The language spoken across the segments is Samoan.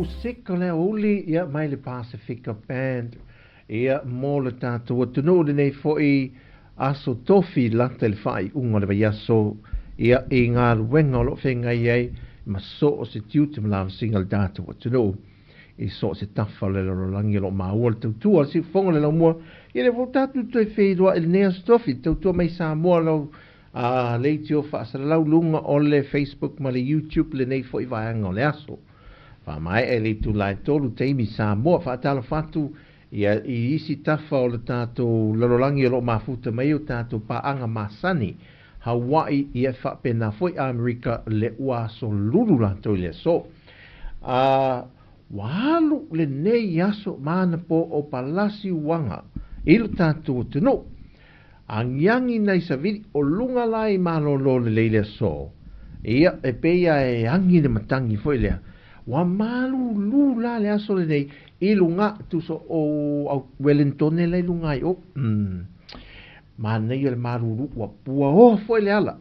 Musika le aoauli ia mai le Pasifika Band ia mo le tatou atunuu lenei foi aso tofi lata i le faaiuga o le vaiaso ia i galuega o lo o feagai ai ma so o se tiute ma lavasiga o le tatou atunuu i so o se tafa o le lalolagi o lo o maua le tautua a le siufofoga o le laumua ia lea foi ua tatou toe feiloai i lenei aso tofi tautua mai Samoa lau a leitio faasalalau luga o le Facebook ma le YouTube lenei foi vaega o le aso. Faamaea i le itula e 3 taimi Samoa. Faatalofa atu ia i isi tafa o le tatou lalolagi o lo o mafuta mai o tatou paaga masani Hawaii ia e faapena foi Amerika le ua aso lulu latou i le aso. A ua alu lenei aso ma anapo o palasi uaga i lo tatou atunuu. Agiagi nai savili o luga la i malolo lelei le aso. Ia, e pei a e agi le matagi foi lea. Ua malulu la le aso lenei i luga tuso o au Wellingtone la i luga ai o. Manaia le malulu ua puaoa foi le ala.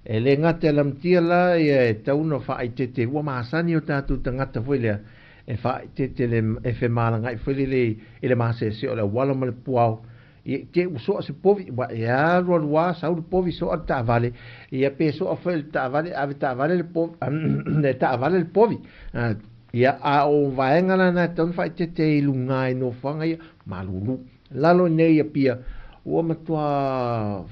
E le gata e lamatia la ia e tau na faaitete ua masani o tatou tagata foi lea e faaitete le e femalaga'i foi lele i le maseese o le auala ma le puao. Ia i te ua soa se povi, ua e alu alu a, sau le povi soa le taavale, ia pe soa foi le taavale, ave taavale le povi, le taavale le povi. Ia, a o vaega la na e tatau ona faaeteete i luga i nofoaga ia, malulu. Lalo i nei Apia, ua matua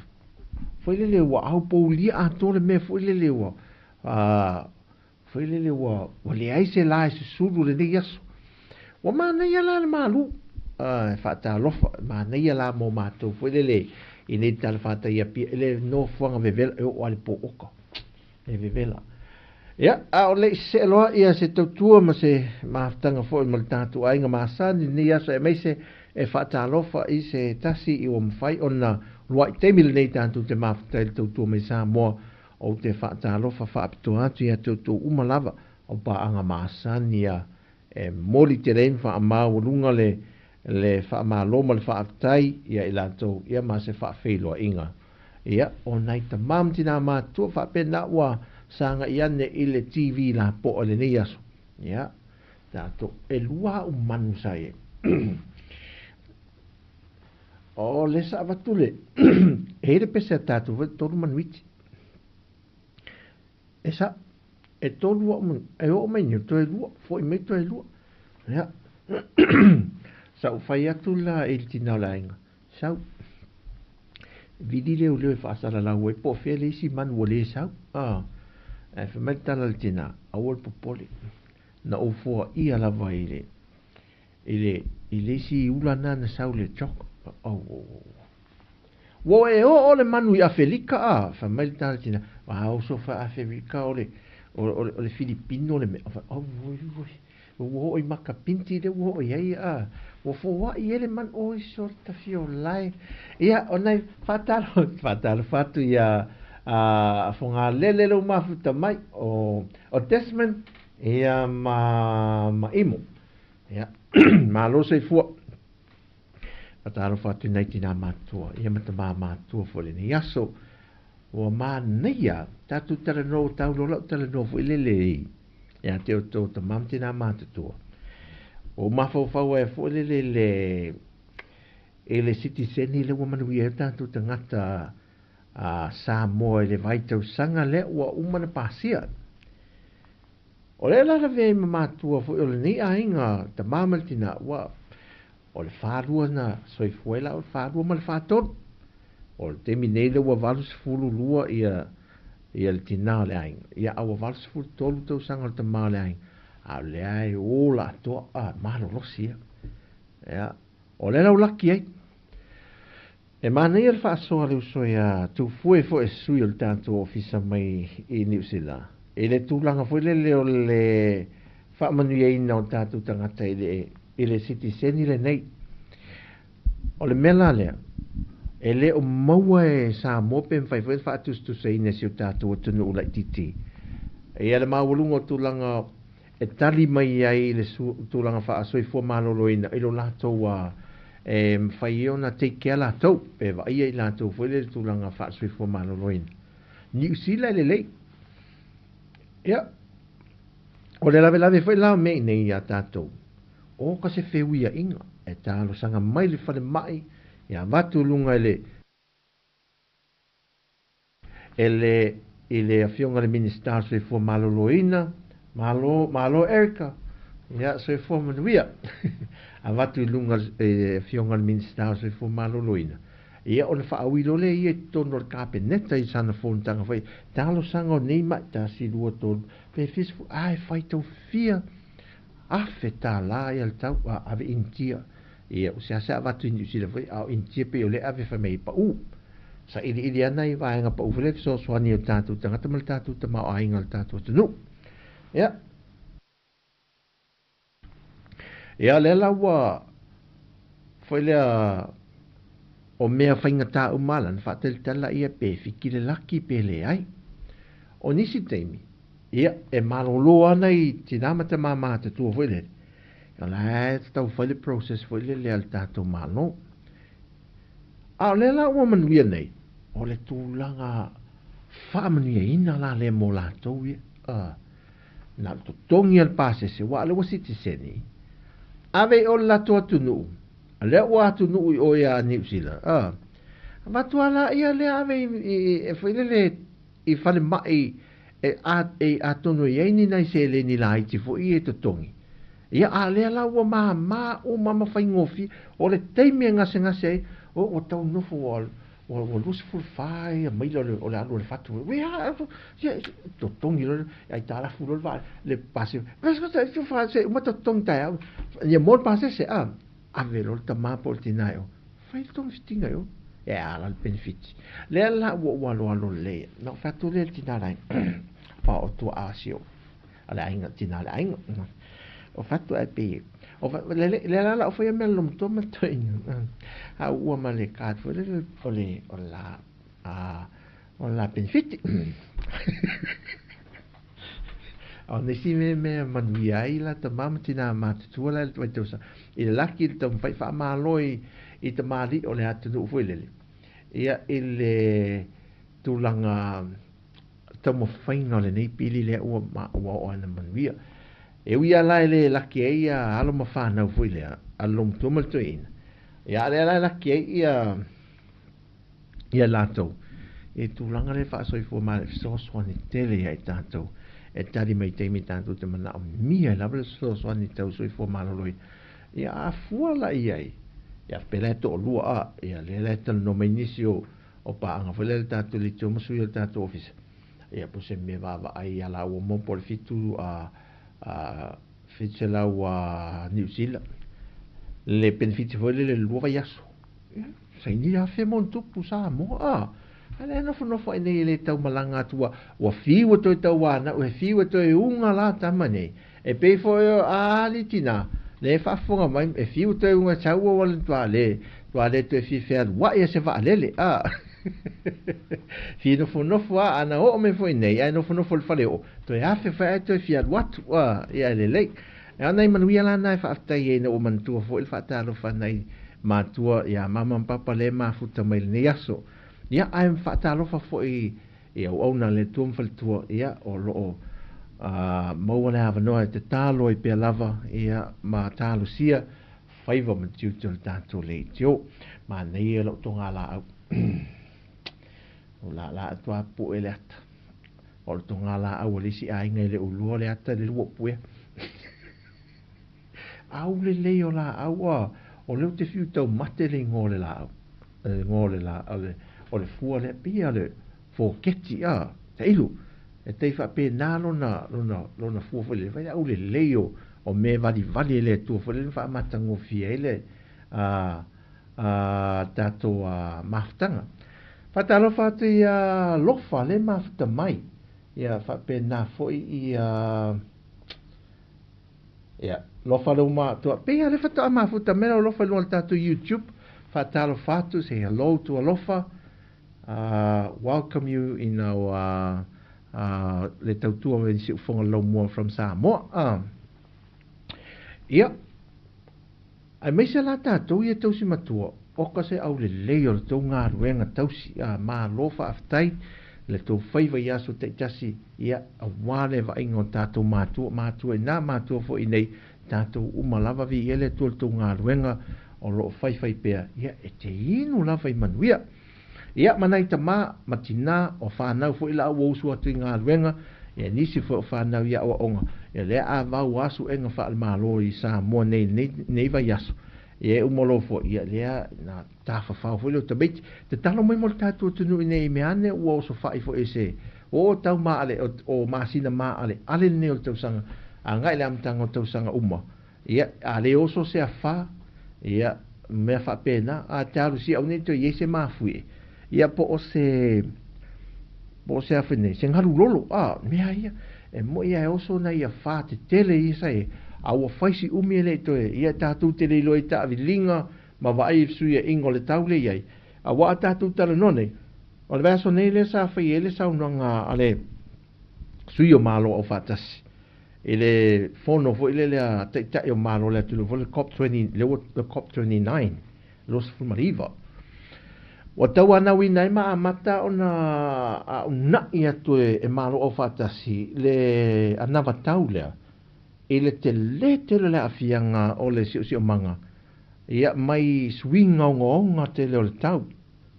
foi lele ua aupoulia atoa le mea foi lele ua, foi lele ua leai se la e susulu i lenei aso. Ua manaia la le malu, e faatalofa, manaia la mo matou foi lele i nei talafatai Apia i le nofoaga vevela e oo lava i le po oka, e vevela. Ia, a o le i see loa ia se tautua ma se mafutaga foi ma le tatou aiga masani i lenei aso aemaise e faatalofa i se tasi i ua mafai ona lua'i taimi lenei tatou te mafuta ai le tautua mai Samoa. Ou te faatalofa faapitoa atu ia te outou uma lava o paaga masani a e momoli tele ai ma faamaualuga le le faamalo ma le faafetai ia i latou ia ma se faafeiloaiga ia o nai tama ma tinā matutua faapena ua sagai ane i le TV lapoa i lenei aso ia tatou ʻelua a'u manu sa i ai. O le sa avatu le e i le pese a tatou foi tolu manuiti. E sa e tolu au manu e oo mai nei toe lua foi mai toe lua. Ia sa ou fai atu la i le tina o le aiga sau vili leoleo e faasalalau ai po o fea le isi manu ua le sau. Ah, ae fai mai le tala a le tina, aua le popole. Na ou foaia lava i le I le, i le isi ula na na sau le choc. Oh, oh, oh. Ua e oo le manu i Afelika a, fai mai le tala tina, a oso fa Afelika o le, o, o, o le Filipino le mea. Fai, oh, oi, oi, ua oo i Makapinti le ua oo i ai a, ua foai e le manu, oi sorta fiolae. Ia, o nai whātalo, whātalo whātu i a, a, a Whangalele le mafuta mai, o, o Desmond, ia ma, ma Imo. Ia, malo soifua. Whakaalofa atu nei tinā mātua, ia ma tamā mātua foi lenei aso. Ua manaia, tātou talanoa, tau loa lau talanoa foi lele i, ia te o tō tamā ma tinā mātutua. Ua mafaufau ai foi lele le, i le sitiseni le ua manuia ai tātou tangata a Samoa i le vaitausaga lea ua uma na pasia. O lea la lavea ai ma matua foi o lenei aiga, tama ma le tina, ua, o le falua na soifua ai la o le falua ma le fatolu. O le taimi nei lea ua 82 ia, ia le tina o le aiga. Ia, a ua 83 tausaga o le tama o le aiga. A o lea e ola atoa, a, malolosi ia. Ia, o lea lau laki ai. E manaia le faasoa a le uso ia Tufue foi e sui o le tatou ofisa mai i Niu Sila i le tulaga foi lele o le faamanuiaina o tatou tagata i le i le sitiseni lenei. O le mea la lea, e le o maua e Samoa pe mafai foi ona faatusatusaina e si o tatou atunuu laitiiti ia le maualuga o tulaga e tali mai ai i le tulaga faasoifua maloloina i lo latou a e mafai ai ona take care latou pe vaaia i latou foi le tulaga faasoifua maloloina. Niu Sila e lelei. Ia. O le lavelave foi la o mea iinei iā tatou, o ka se feuiaʻiga e talosaga mai le falemai ia avatu i luga i le e le i le Afioga i le Minisita o le Soifua Maloloina, malo, malo Erica, ia soifua manuia. Avatu i luga i le Afioga i le Minisita o le Soifua Maloloina, ia ona faaui loa lea ia i totonu o le Kapeneta i sana fonotaga foi, talosaga o nei mai, 1, 2, 3, pe fia sefulu, a e faitau fia $1,000 ia le tau, a ave Initia. Ia, ua seasea avatu i Niu Sila foi, a o Initia pei o lea e ave fai mai e pau. Sailiili ana i vaega pau foi lea e fesoasoani i o tatou tagata ma le tatou tamaoaiga o le tatou atunuu. Ia. Ia, lea la ua foi lea o mea faigata uma la na faatalitala ia pe fiki le laki pe leai. O nisi taimi, ia, e malolo ana i tinā ma tamā matutua foi lele, o la e tatau fai le process foi lele a le tatou Malo. A o lea la ua manuia nei, o le tulaga faamanuiaina la lea mo latou ia. Na o le totogi a le pasese, aua o lea ua sitiseni, ave i o le latou atunuu, a lea ua atunuu i o ia Niu Sila, avatu lava laia lea ave i, foi lele i falemai e, e atonu e i ai ni nai seleni laiti foi ia e totogi. Ia, a lea la ua māmā uma ma faigofie, o le taimi e gasegase ai, o, ua tau nofo ua, ua, ua 24 ia maila o le, o le alu a le fatu. Ua, ia, totogi loa, aitalafu loa le vaa, le pase. Se uma totogi taeao. Ia mo le pasese, a, ave loa le tama po o le tinā i o. Fai le togafitiga i o. E a la le penefiti. Lea la ua ou aloalo lelei ai. Na ou fai atu lea i le tinā le aiga, pa o tuaa si ou, a le aiga, tinā le aiga. O fai atu ae pei, o fai, le, le, lea la la o faia mea lomotua ma toeaina. A ua ma le card foi lele o le, o le la, a, o le la penefiti. O nisi mea mea manuia ai la tama ma tinā matutua la i le vaitausaga. I le laki i le taumafai faamalo i, i tamalii o le atunuu foi lele. Ia i le tulaga taumafaiga o lenei pili lea ua, ma, ua oo ina manuia. E ui lava la e le laki ai ia alo ma fanau foi lea, a le lomatua ma le toeaina. Ia a lea la e laki ai ia ia latou i tulaga lea faasoifua ma le fesoasoani tele ia i tatou e tali mai taimi tatou te manaomia ai lava le fesoasoani tau soifua maloloina. Ia a fua la i ai, ia pela e toalua a, ia lea la e talanoa mai nisi o o paaga foi lea le tatou leitio ma sui o le tatou ofisa. Ia po o se mea vaavaai ia laua mo po o le 7 a a 700 Niu Sila le penefiti foi lele le 2 vaiaso. Ia, saini afe ma ona tupu Samoa a. A lea nofonofo ai nei e le tau malaga atu ua, ua fiu e toe tauanau, he fiu e toe uga la tama nei. E pei foi o a ali tinā, lea e faafofoga mai, e fiu e toe uga e sau ua le tuā le, tuā le toe fia fealuai a se vaalele, a. Fia nofonofo a, ana oo mai foi nei, ae nofonofo i le fale oo, toe afe foi ae toe fia alu atu, a, ia e lelei. E ona i manuia la na e faafetai ai ina ua manatua foi le faatalofa nai matua ia mama ma papa le mafuta mai lenei aso. Ia, ae faatalofa foi i auauna a le Atua ma faletua, ia, o lo o maua le avanoa e tatalo ai pea lava, ia, ma talosia faiva ma tiute o le tatou leitio. Manaia lou togalaau. O laalaa atu a pue le ata. O le togalaau a le isi aiga e le ulua le ata i le lua puea. Au lelei o laau a, o lea ou te fiu taumate le igoa o le laau. Le igoa o le la, o le, o le fua lea, pei o le foketi a, tailu. E tai faapena lona, lona, lona fua foi lele, fai au lelei o, o mea valivali e le Atua foi lele ma faamatagofie ai le, a, a, tatou a, mafutaga. Faatalofa atu ia Lofa le mafuta mai. Ia faapena foi ia Ia, lofa le uma atua. Pei lava lea faatoa mafuta mai lau alofa i luga o le tatou YouTube. Faatalofa atu, say hello to alofa. Welcome you in our le tautua mai Siufoga Laumua from Samoa. Ia, aemaise la tatou ia tausi matua, oka se aulelei o le tou galuega tausi, malo faafetai, le tou faiva i aso taitasi, ia, aua le vaaiga o tatou matua, matua i na, matua foi i nei, tatou uma lava, viia le Atua i le tou galuega o lo o faifai pea, ia, e te inu lava i manuia. Ia, ma nai tama ma tina o fanau foi la ua usu atu i galuega, ia, nisi foi o fanau i aoaoga, ia, lea a vau a suega faale-Malo i Samoa nei i lenei vaiaso, ia, e uma loa foi, ia, lea na tafafao foi lea o tamaiti. Tatalo mai mo le tatou atunuu ina ia mea ane ua osofai foi e se o tau maale o masina maaleale lenei o le tausaga agai i le amataga o tausaga uma. Ia, a le oso se afa, ia, mea faapena, a te alu siau nei toe i ai se mafuie, ia po o se, po o se afe nei, se galu lolo, a, mea ia, e moi a e oso nai afa tetele ia sa e, a ua fai si umi e le i toe, ia tatou te le iloa i taaviliga ma vaai i fesuiaiga o le tau le i ai, aua a tatou talanoa nei, o le vaiaso nei lea sa fai ai le saunoaga a le Sui o Malo Aufaatasi i le fono foi lele a Taitai o Malo o le atunuu foi le COP 20, le ua COP 29, 29. Ua tauanauina ai ma amata ona uunai atu e Malo Aufaatasi le anavatau lea i le tele tele o le aafiaga o le siosiomaga ia mai suiga ogaoga tele o le tau.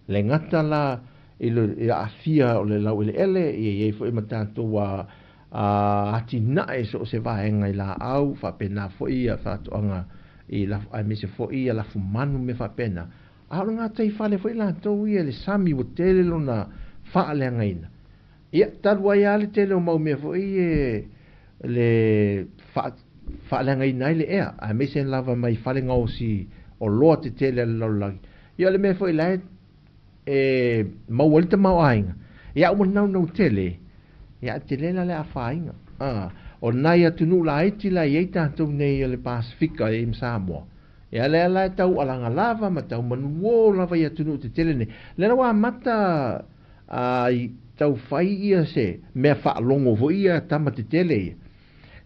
Le gata la i le aafia o le laueleele, ia i ai foi ma tatou atinae i so o se vaega i laau, faapena foi ia faatoaga i aemaise foi ia lafumanu ma mea faapena. A o le gataifale foi latou ia i le sami ua tele lona faaleagaina. Ia, talu ai lava le tele o mau mea foi ia le faaleagaina ai le ea, aemaise lava mai fale gaosi oloa tetele a le lalolagi. Ia o le mea foi la e maua ai le tamaoaiga, ia ua naunau tele, ia ae tele la le afaina. O nai atunuu laiti la e i ai tatou nei o le Pasefika e i ai ma Samoa, ia lea la e tau alaga lava ma tau manuō lava i atunuu tetele nei. Lea la ua amata i tau fai ia se mea faalogo foi ia tama tetele ia,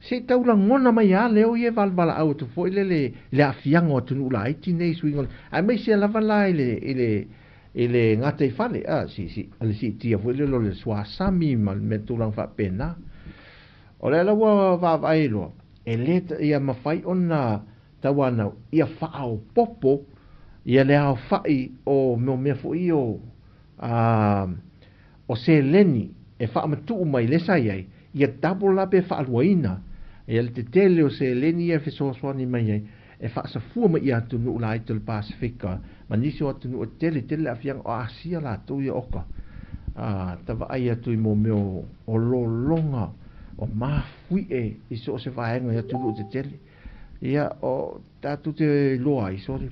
se i tau lagona mai lava leo ia e valevalaau atu foi lele i le aafiaga o atunuu laiti nei i suiga o le, aemaise lava la i le, i le, i le gataifale, a, si, si, le siitia foi lele o le suasami ma le mea tulaga faapena. O lea la ua vaavaai loa, e le ia mafai ona tauanau ia faaopoopo ia le aofai o mea foi ia o a o seleni e faamatuu mai lea sa i ai, ia double la pe faaluaina ia le tetele o seleni ia e fesoasoani mai ai e faasafua mai i atunuu laiti o le Pasefika ma nisi o atunuu e tele tele le aafiaga o Asia latou ia oka a ta vaai atu i mo mea o lologa o mafuie i so o se vaega i atunuu tetele. Ia o tatou te iloa ai sole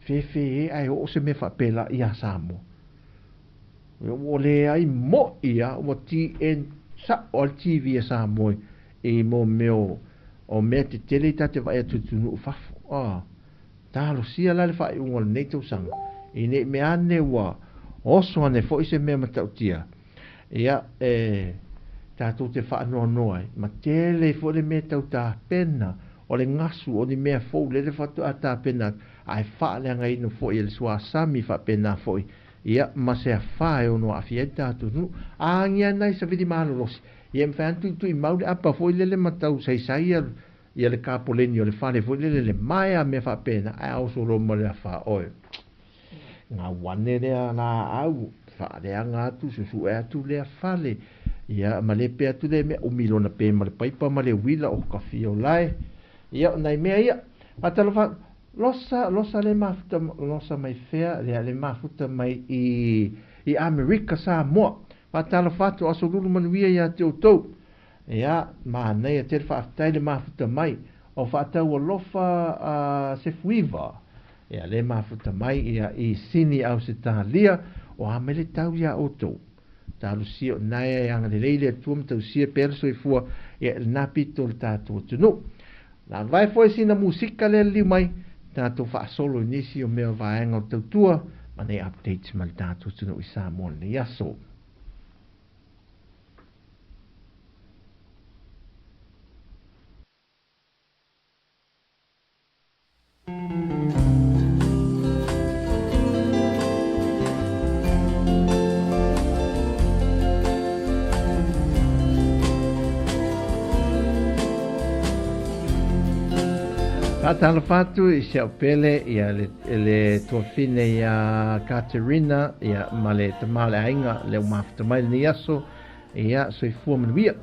fefe e ae oo se mea faapela ia Samoa. Ia ua leai moi a ua TN sao a le TV a Samoa i mo mea o mea tetele i ta te vaai atu i atunuu i fafo. A talosia la le faaiuga o lenei tausaga i nei mea ane ua oso ane foi se mea matautia. Ia, e tatou te faanoanoa ai, ma tele ai foi le mea tau tapena, o le gasu, o ni mea fou lele faatoa tapena atu, ae faaleagaina foi e le suasami faapena foi, ia, ma se afa e ono aafia ai le tatou nuu. A agia nai savili malolosi, ia e mafai lava ona tuituimau le apa foi lele ma tau saisai ia, ia le kapoleni o le fale foi lele le maea mea faapena, ae a oso loa ma le afa, oe. Gau ane lea laau, faaleaga atu, susue atu lea fale, ia ma lepe atu lea mea, umi lona pe ma le paipa ma le uila o ka fia o lae. Ia, o nai mea ia. Faatalofa, losa, losa le mafuta, losa mai fea, lea le mafuta mai i, i Amerika, Samoa. Faatalofa atu, aso lulu manuia ia te outou. Ia, manaia tele faafetai le mafuta mai. O faataualofa a Sefuiva. Ia le mafuta mai ia i Sini Ausetalia, o a mai le tau iā outou. Talosia o naea e agalelei le Atua ma tausia pea le soifua ia i lena pito o le tatou atunuu. Lavae foi sina musika lea liliu mai, tatou faasolo i nisi o mea o vaega o le tautua ma nei updates ma le tatou atunuu i Samoa lenei aso. Faatalofa atu i si au pele ia le, le tuafine ia Katerina ia ma le tama o le aiga le ua mafuta mai lenei aso ia soifua manuia.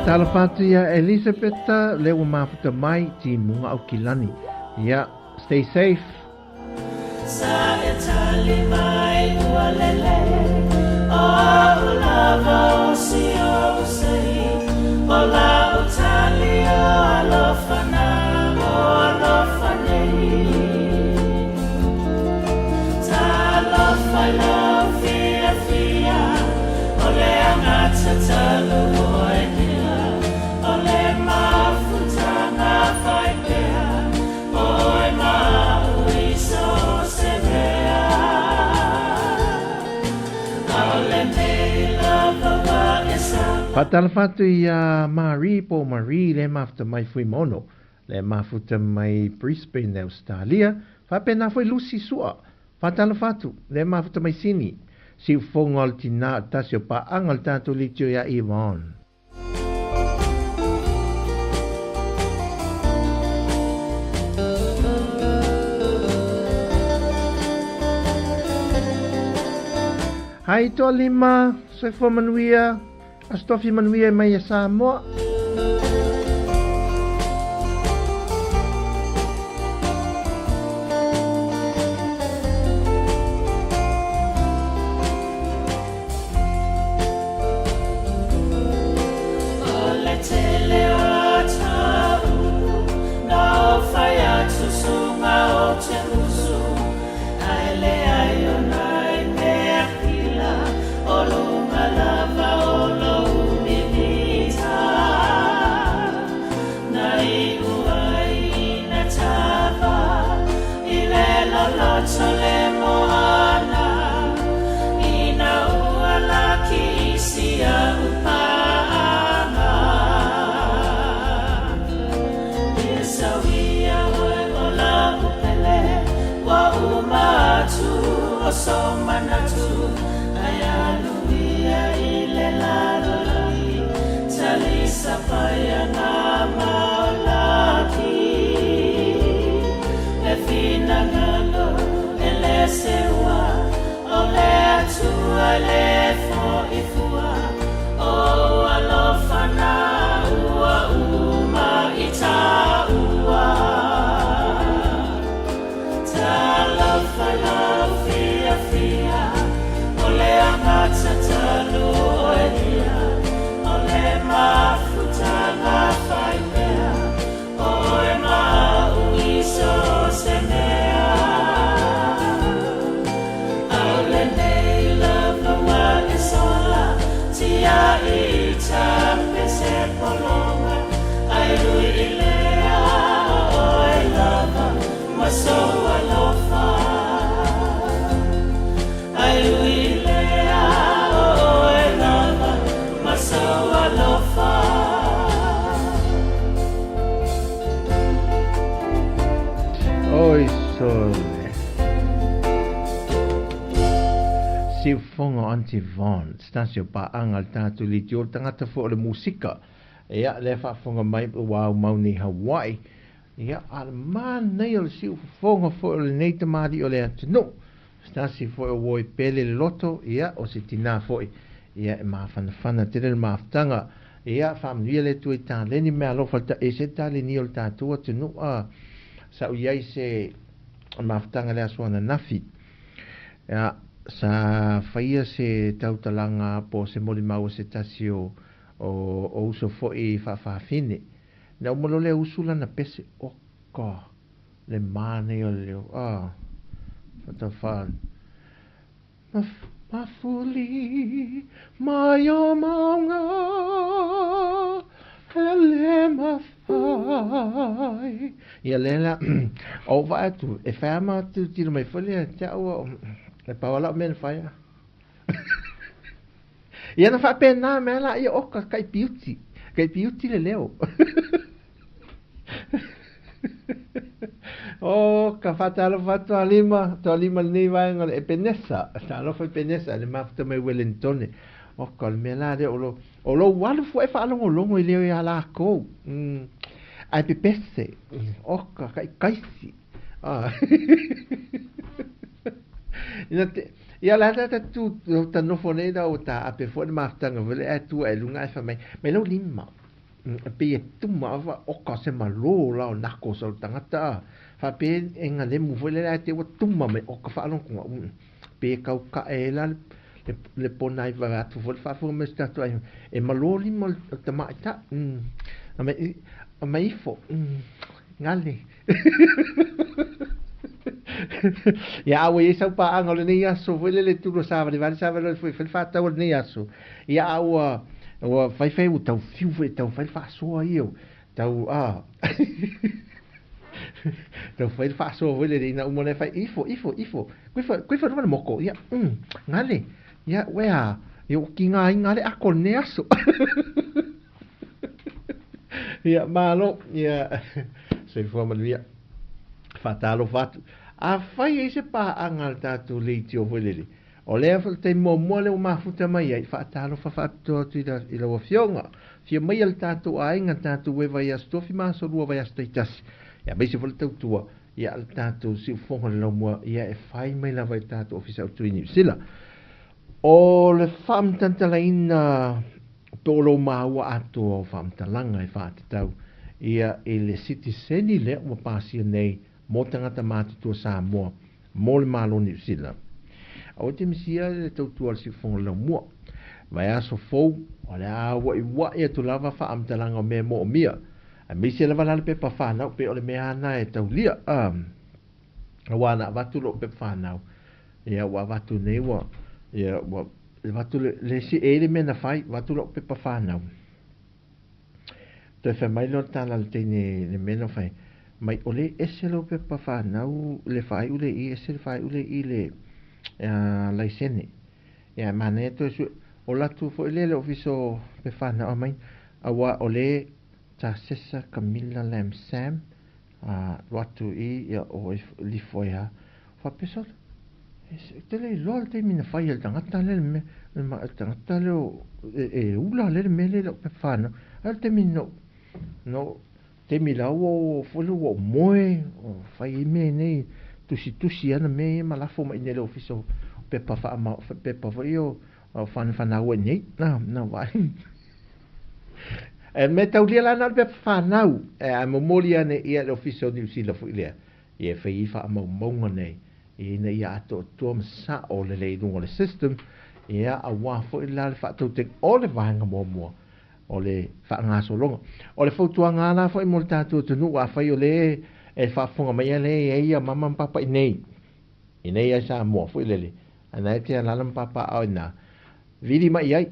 Talofa atu ia Elizabeth le ua mafuta mai timuga au kilani. Ia, stay safe. Sa e tali mai ua lele O au lava o si ou sei O lau tali o alofa na o alofa nei Talofa i lou fiafia O le agatatalo oe lea O le mafutaga fai pea Oe ma au i so o se mea Aole nei lava ua e sa Faatalofa atu ia Marie po o Marie le mafuta mai Fuimaono, le mafuta mai Brisbane, Australia, faapena foi Lucy Sua. Faatalofa atu, le mafuta mai Sini, siufofoga o le tinā o le tasi o paaga o le tatou leitio ia Yvonne. Hai Toalima, soifua manuia, Aso Tofi manuia mai e Samoa. O le tele o tau na o fai atu sunga o te musu Ae leai o nai mea pila o luga lava o lou mimita Na iu ai ina tava i le loloto le moana Ina ua laki i si a'u paaga E sau ia oe o la'u pele Ua uma atu o sou manatu Ae alu ia i le lalolagi Talisa paia ngā maolaki Le finagalo e le seua O le Atua le fo'i fua O alofa na ua uma i tāua Talofa lou fiafia O le agatatalo oe ia O le mafutaga fai pea Oe ma a'u i so o se mea Aole nei lava ua e sola Tia'i i tape se pologa Ae ui i lea o oe lava Ma sou alofa Ae ui i lea o oe lava Ma sou alofa. Oi sole. Siufofoga o Aunty Yvonne, se tasi o paaga o le tatou leitio, o le tagata foi o le musika. Ia, lea faafofoga mai ua aumau nei i Hawaii. Ia, a o le manaia o le siufofoga foi o lenei tamalii o le atunuu. Se tasi foi o uo i pele le loto, ia, o se tinā foi, ia, e mafanafana tele le mafutaga. Ia, faamanuia le Atua i taleni meaalofa le ta, e se taleni o le tatou atunuu, a, sa ou i ai se mafutaga i le aso ananafi. Ia, sa faia se tautalaga po o se molimau a se tasi o, o, o uso foi faafafine. Na uma loa le usu lana pese, oka! Le manaia o le leo. Ah, whata Mafuli mai o maunga. Ia lea la, o ou vaai atu, e fai lava ma tilotilo mai foi lea ia te au, e pau lava lau mea na fai. Ia na faapena mai lava laia, oka, kai piuti, kai piuti le leo. O ka faatalofa atu a lima, toa lima lenei vaega o le Epenesa. Talofa Epenesa, le mafuta mai Welentone. O ka le mea la lea o lo, o lou alu fua e faalogologo i leo ia lakou. Ae pepese, oka, kai kaisi. Ah. Ina te, ia la ta tu ta nofo nei la o ta ape fua le mafutaga foi le ae tua e luga ae fai mai, mai lau lima. E pei e tuma ava oka se malo la o nako sa o le tagata a. Faapea e galemu foi le ae te ua tuma mai oka faalogologo. Pe e kau kae la le le pona i vae atu foi le faafofoga mai o si tatou aiga, e malo lima o le tamaitai, aumai ifo, gale. Ia, a ua i ai sau paaga o lenei aso foi lele tulu savalivali savalivali foi fai le faatau o lenei aso. Ia, a ua ua faifai ua tau fiu foi tau fai le faasoa ia, tau a tau fai le faasoa foi lele ina uma lea fai ifo ifo ifo kuifa kuifa luma le moko ia gale ia uea ia ua kigaina le ako lenei aso. Ia malo ia soifua manuia. Faatalofa atu. Afai e i ai se paaga a le tatou leitio foi lele, o lea foi le taimi muamua lea ua mafuta mai ai, faatalofa faapitoa atu i lau Afioga. Afio maia le tatou aiga, le tatou e vaiaso tofi ma aso lua vaiaso taitasi, aemaise foi le tautua ia le tatou siufofoga i le laumua, ia e fai mai lava i le tatou Ofisa Autu i Niu Sila. O le faamatantalaina po o lou maua atoa o faamatalaga e faatatau ia i le sitiseni lea ua pasia nei mo tagata matutua Samoa mo le Malo o Niu Sila. Aua e te misia le tautua a le siufofoga laumua. Vaiaso fou, o le a ua'iua'i atu lava faamatalaga o mea e moomia, aemaise lava la le pepa fanau pei o le mea lava na e taulia. Auā na avatu lo'u pepa fanau, ia ua avatu nei ua, ia ua avatu le, le isi e i le mea na fai, avatu lo'u pepa fanau. Toe fai mai lea o le tala a le teine i le mea na fai mai, o le ese lou pepa fanau, le faaiu lea i i, ese le faaiu lea i i le laisene. Ia, e manaia toe sue, o latu foi lea i le ofisa o pepa fanau aumai, auā o le Tasesa Camilla Lam Sam, a alu atu i ia o lifo ai lava. Faapea sole, e te le iloa le taimi na fai ai le tagata lea le mea, le tagata lea e ula lea le mea lea i lau pepa fanau. Ae o le taimi na ou, taimi la ua ou foi lea ua ou moe, o fai ai mea nei, tusitusi ana mea ia ma lafo mai i inei i le ofisa o pepa faamao, pepa foi ia o fanau ai nei, na vaai. E mea taulia la na o le pepa fanau, ae momoli ane ia i le ofisa o Niu Sila foi lea, ia e fai ai faamaumauga nei, ina ia atoatoa ma sao lelei i luga o le system, ia aua foi la le faatautaiga o le vaega muamua o le faagasologa. O le fautuaga la foi mo le tatou atunuu, afai o lea e faafofoga mai ia lea e i ai ia mama ma papa i nei, i nei ai Samoa foi lele, a na e te alala ma papaaao i ina, vili mai i ai,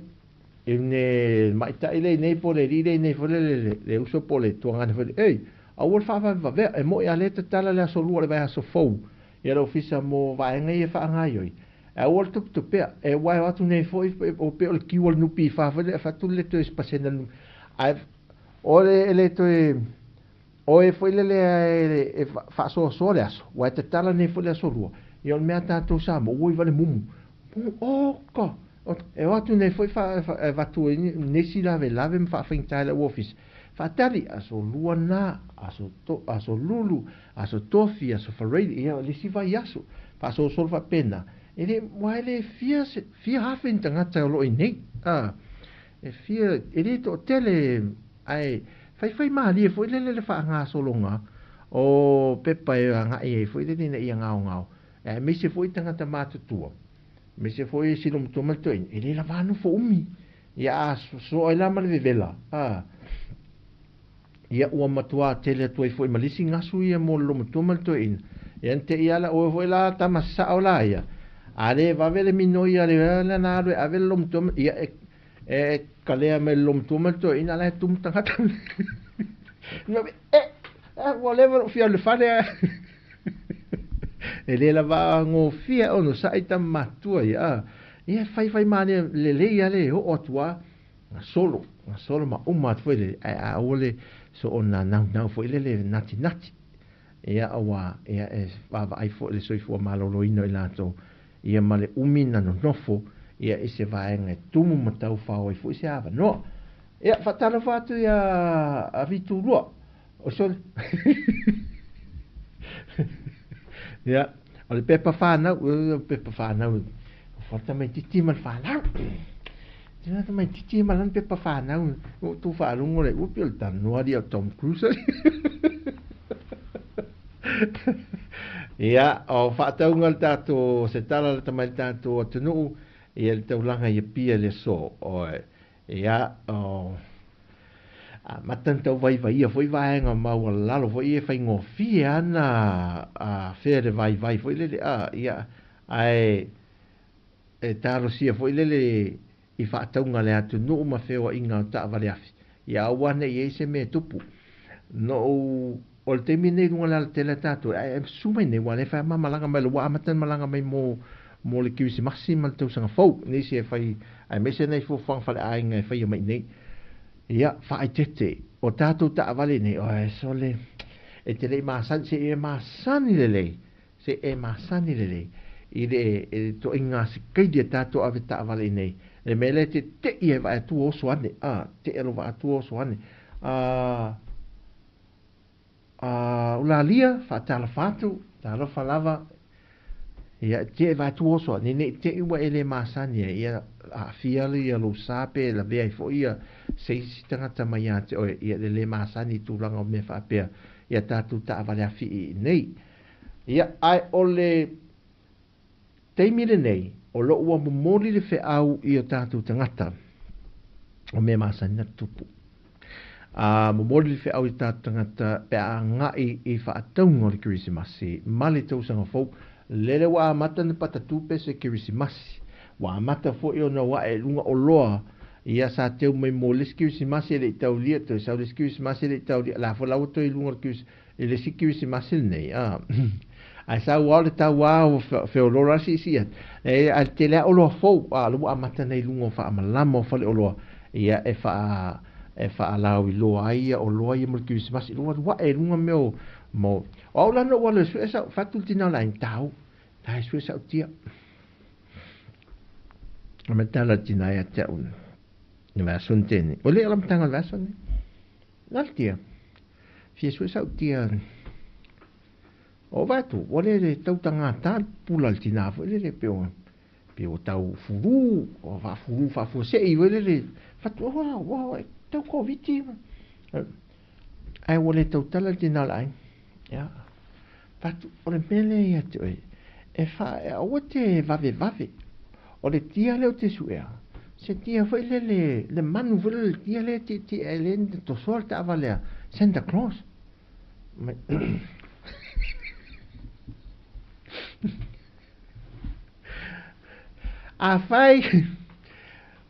I le maʻitaʻi lea i nei po o le alii lea i nei foi lele le uso po o le tuagane foi lele, ei, aua le faavavevavea, e moʻi a lea tatala le aso lua o le vaiaso fou ia le ofisa mo vaega ia e faagaoioi, ae aua le tupetupea, e aua e o atu nei foi o pei o le kiu o le NPF foi lele e avatu le toe pasene ae o le le toe o e foi lele e faasoasoa le aso, aua e tatala nei foi le aso lua, ia o le mea a tatou Samoa, ua iva le mumu, oka, e o atu nei foi e avatu ai nisi lavelave ma faafaigata i lau ofisa, faatali, aso lua na, aso to, aso lulu, aso tofi, aso faraile, ia o le isi vaiaso, faasolosolo faapena, e le, aua e le fia, fia afe ni tagata o lo o i nei, a, e fia, e le toatele, ae faifai malie foi lele le faagasologa o pepa e agai ai foi lele ina ia gaogao, aemaise foi tagata matutua, aemaise foi e silomatua ma le toeaina, e le lava nofo umi, ia a soa ai la ma le vevela, a, ia ua matua tele atu ai foi ma le isi gasu ia mo le lomatua ma le toeaina, ia na te i ala oe foi la tama sao la ia, a le vave le minoi a le na alu e ave le lomatua ma, ia e e kalea mai le lomatua ma le toeaina la e tumu tagata. E, Ua leva ona ou fia alu i le fale ae e le lava gofie onosai tama matutua ia a. Ia faifai malie lelei lava le oo atu lava gasolo, gasolo ma uma atu foi lele, ae aua le soona naunau foi lele natinati. Ia auā ia e vaavaai foi i le soifua maloloina o i latou ia ma le umi na nonofo ia i se vaega e tumu ma taufao ai foi se avanoa. Ia, faatalofa atu ia Vitulua. O sole. Ia, o le pepa whānau, o le pepa whānau, o whata mai titi ma le whānau. Tēnā ta mai titi ma lana pepa whānau, o tō whaalongo le upi o le tanoa ria o Tom Cruise. Ia, o whaataunga le tātou, se tala le tamai le tātou atunuu, ia le taulaga i Apia i le aso. O, ia, o, amata ona tauvaivaia foi vaega maualalo foi ia e faigofie ana afea le vaivai foi lele, a, ia, ae e talosia foi lele i faatauga a le atunuu ma feoaiga o taavale afi, ia aua ne i ai se mea e tupu. No ou, o le taimi lenei i luga o le alatele a tatou, ae susu mai nei, ua le fai ma malaga mai, ua amata ona malaga mai mo, mo le Kerisimasi ma le tausaga fou, nisi e fai, aemaise nai fuafuaga faleaiga e faia mai nei. Ia, faaeteete, o tatou taavale nei, oe, sole, e te le i masani, se i e masani lelei, se e masani lelei i le ituaiga sikaili a tatou ave taavale i nei, le mea lea e te te'i ai vaai atu oso ane, a, te'i alo vaai atu oso ane, a, a, ulalia, faatalofa atu, talofa lava, ia, e te'i vaai atu oso ane, ne i te'i ua e le masani ai, ia, aafia ia lou sa pe lavea ai foi ia se isi tagata mai ia te oe, ia le le masani i tulaga o mea faapea, ia tatou taavale afi i nei. Ia, ae o le taimi lenei, o lo o ua momoli le feau i o tatou tagata, o mea masani na tutupu. A momoli le feau i o tatou tagata pe a agai i faatauga o le Kerisimasi ma le tausaga fou, lele ua amata ona patatu pese Kerisimasi, ua amata foi ona ae i luga oloa ia sa teu mai mo le isi Kerisimasi e le i taulia, toe sau le isi Kerisimasi e le i taulia, la foi la ua toe i luga o le Kerisimasi, I le isi Kerisimasi lenei, a. Ae sau lava o le tau a ua feoloolo lava le siisii atu. E, ae le tele lava oloa fou, a o lea ua amata nei i luga o faamalama o faleoloa, ia e faa, e faalauiloa ai ia oloa ia mo le Kerisimasi. Ua alu ae i luga mea o, mo, o au la na ou alu e sue sau, fai atu le tina o le aiga, tau, la e sue sau tia. A me tala le tina ia te au, le vaiaso ni tēnei. Ua le o le amataga o le vaiaso lenei. Na le tia. Fia sue sau tia. O vaai atu, ua le le tau tagata le pupula a le tinā foi lele pei o pei ua tau fulu, ua faafulu faafuasei foi lele. Fai atu, ua ua e tau Koviti. Ae ua le tautala le tinā o le aiga. Ia. Fai atu, o le mea lea ia te oe, e fa, aua te vavevave. O le tia lea ou te suea, se tia foi lele, le manu foi lele, le tia lea e tietie ai lea na tosoa le taavale a Santa Claus. Mai Afai,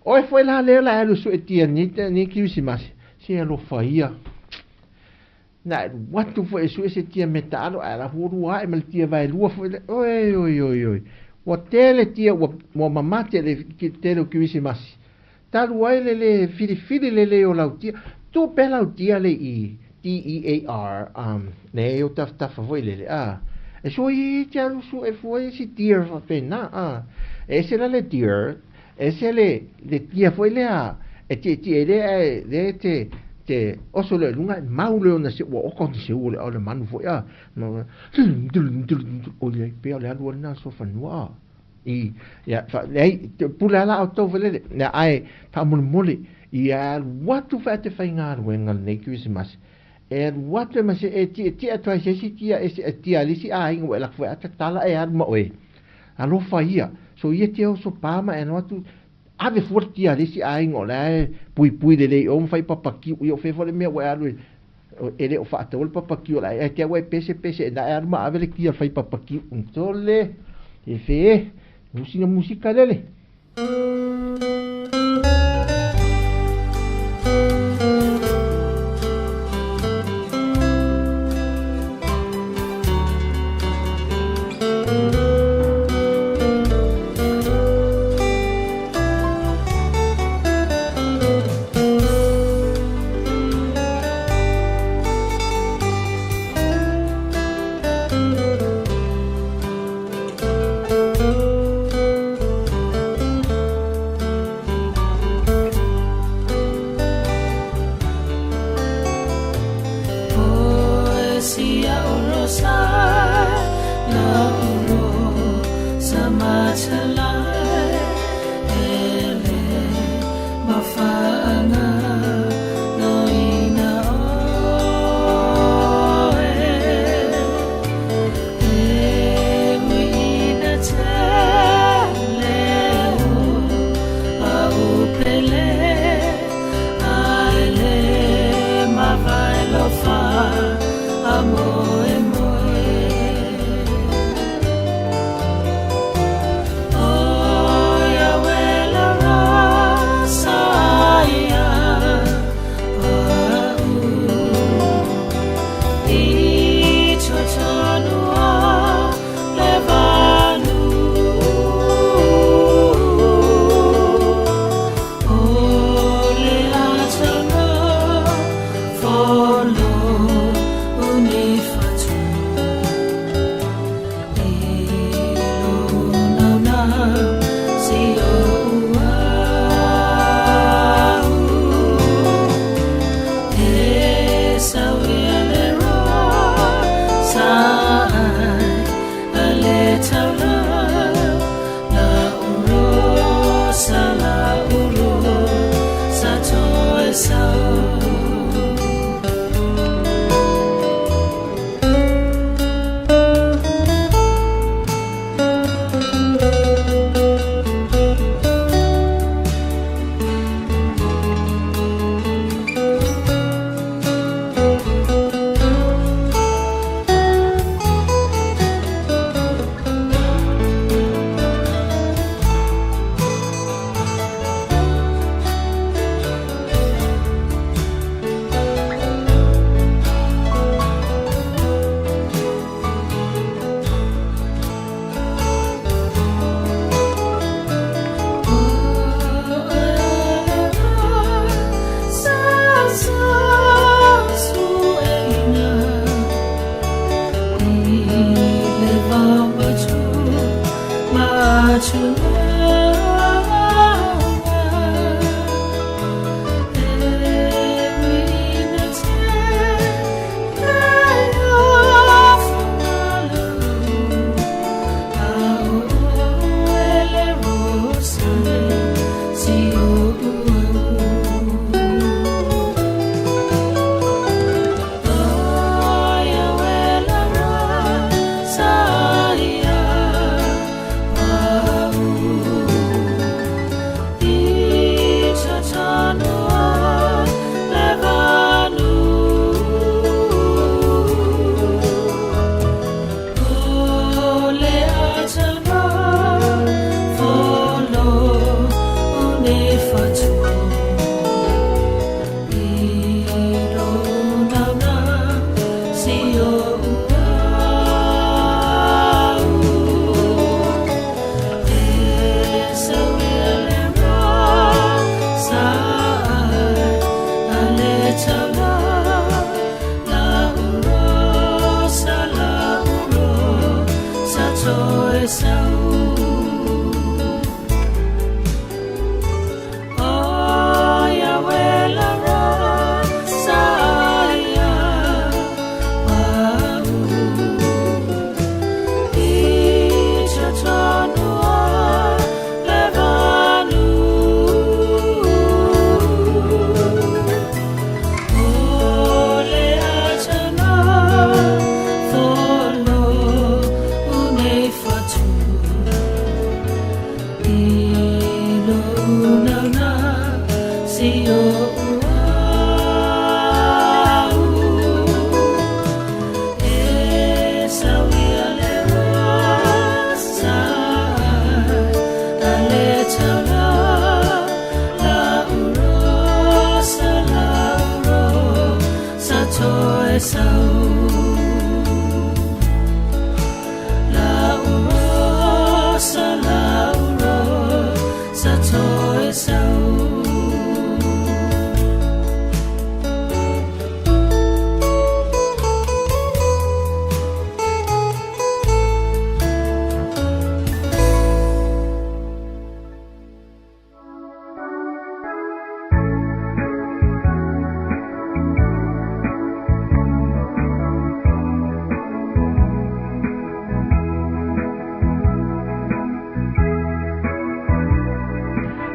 oe foi la lea o le a e alu e sue tia nei, nei Kerisimasi, se alofa ia. Na alu atu foi e sue se tia mea taalo ae ala fualua ae ma le tia vaelua foi lea. Oi, oi, oi, oi. Ua tele tia ua, ua mamate le tele o Kerisimasi. Talu ai le le filifili lelei o lau tia. Tuu pea lau tia le i D-E-A-R, um, nei o tafatafa foi lele, a. E sua i te alu sue fua i si deer faapena, a. E ese la le deer, ese le, le tia foi lea, e tietie lea ae lea te, te oso lea i luga, e mau lea ona seu, ua oka ona seu o le ao le manu foi, a. O ia pea o le alu lena o fanua, a. I, ia, fa, leai, te pule ala au tau foi lele, ia, ae, faamolemole, ia alu atu fai te faigaluega lenei Kerisimasi, e alu atu e ma se e tietie atu ai se isi tia e se tia a le isi aiga ua e lako foi a tatala e alu ma oe. Alofa ia, so ia te oso pā ma e alu atu, ave fua le tia a le isi aiga o la e puipui lelei i o ma fai papakiu, ia o fea foi le mea ua e alu e, e le o faataua le papakiu o le aiga, ae te au e pese pese e na e alu ma ave le tia o le fai papakiu. Sole, e fe e, musina musika lele.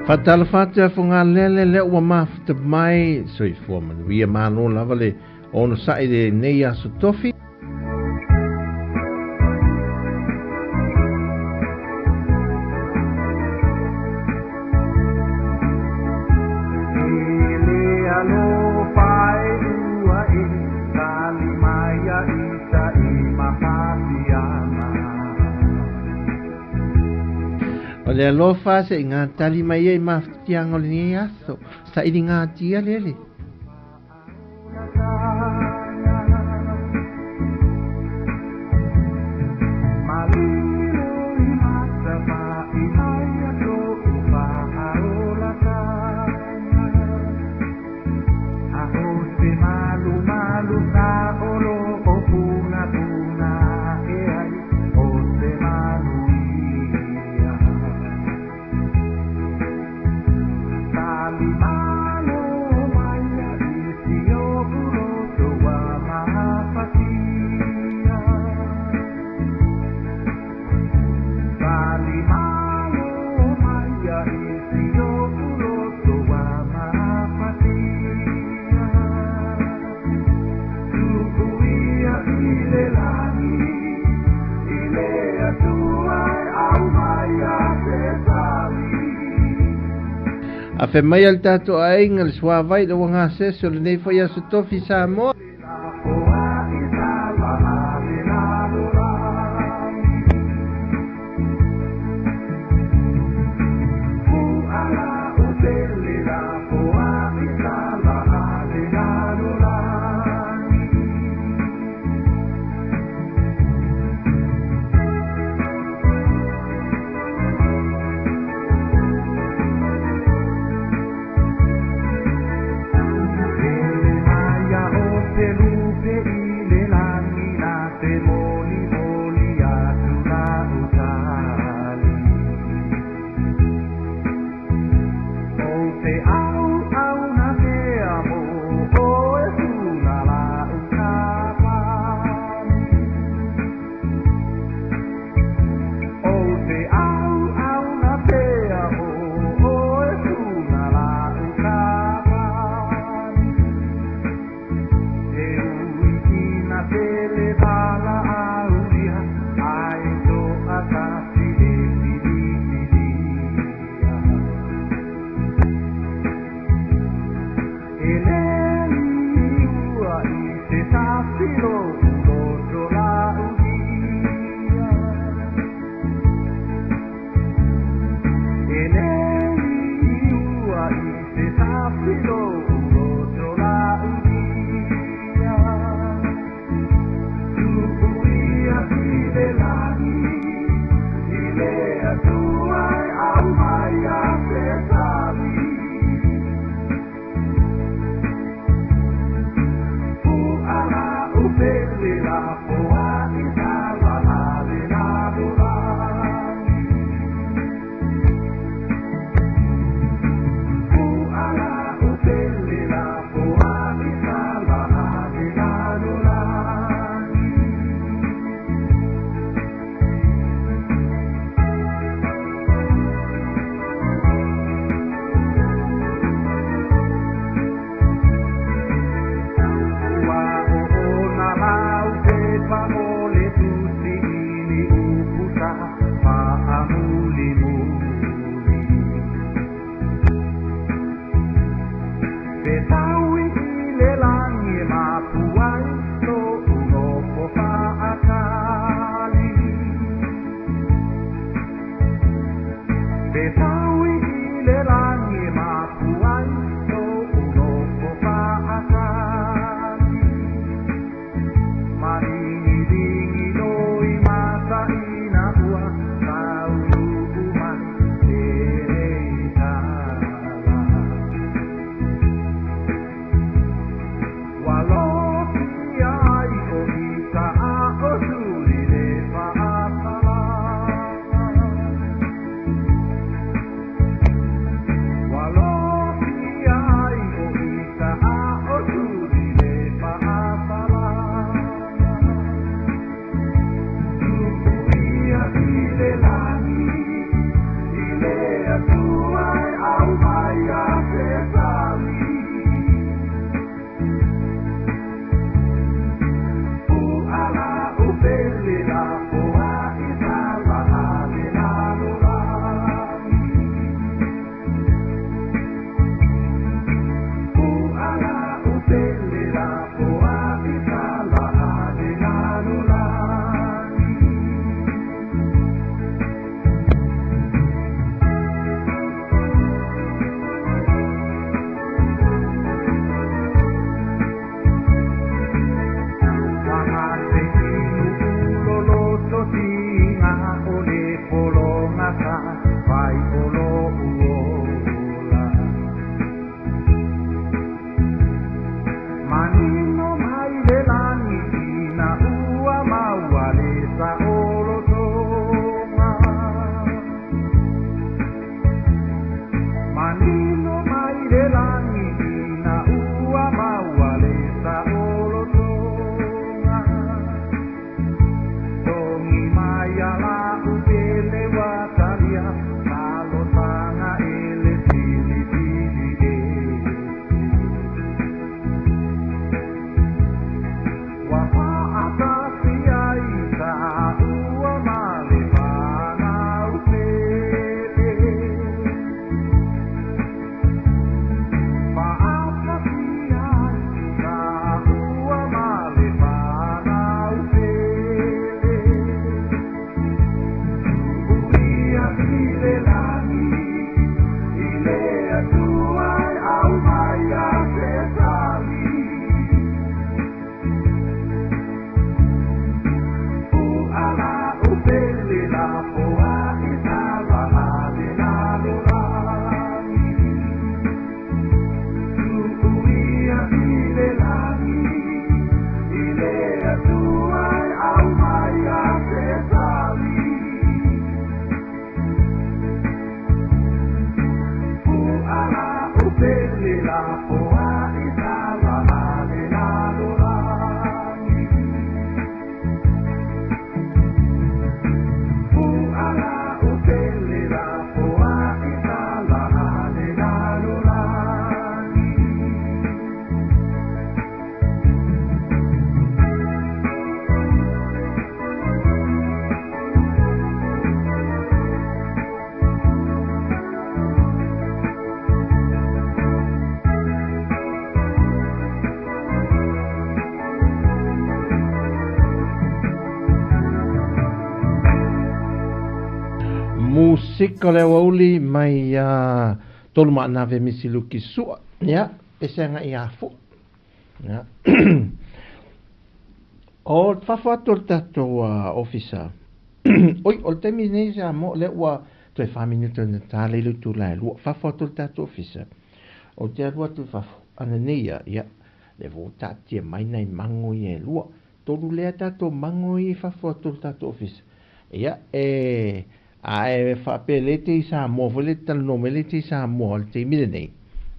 Faatalofa atu e afogalele lea ua mafuta mai soifua manuia malo lava le onosa'i lenei aso tofi. O le alofa se i ngā tali mai ai mafutiaga o lenei aso saili ngā tia lele. A fe mai al tātou aiga le suavai le ua gasese o lenei foi aso tofi Samoa. Pasika o le aoauli mai iā Tolumaanave Misiluki Sua. Ia, pese agai ia Fua. Ia. O fafo atu o le tatou ofisa. Oi, o le taimi nei sa mo lea ua toe 4 minute ona ta le le itula e 2. Fafo atu o le tatou ofisa. Ou te alu atu i fafo, ananei ia, ia, le ua taatia mai nai mago ia e lua. Tolu lea tatou mago ia i fafo atu o le tatou ofisa. Ia, e, a e faapea le te i Samoa foi le talanoa mai le te i Samoa o le taimi lenei,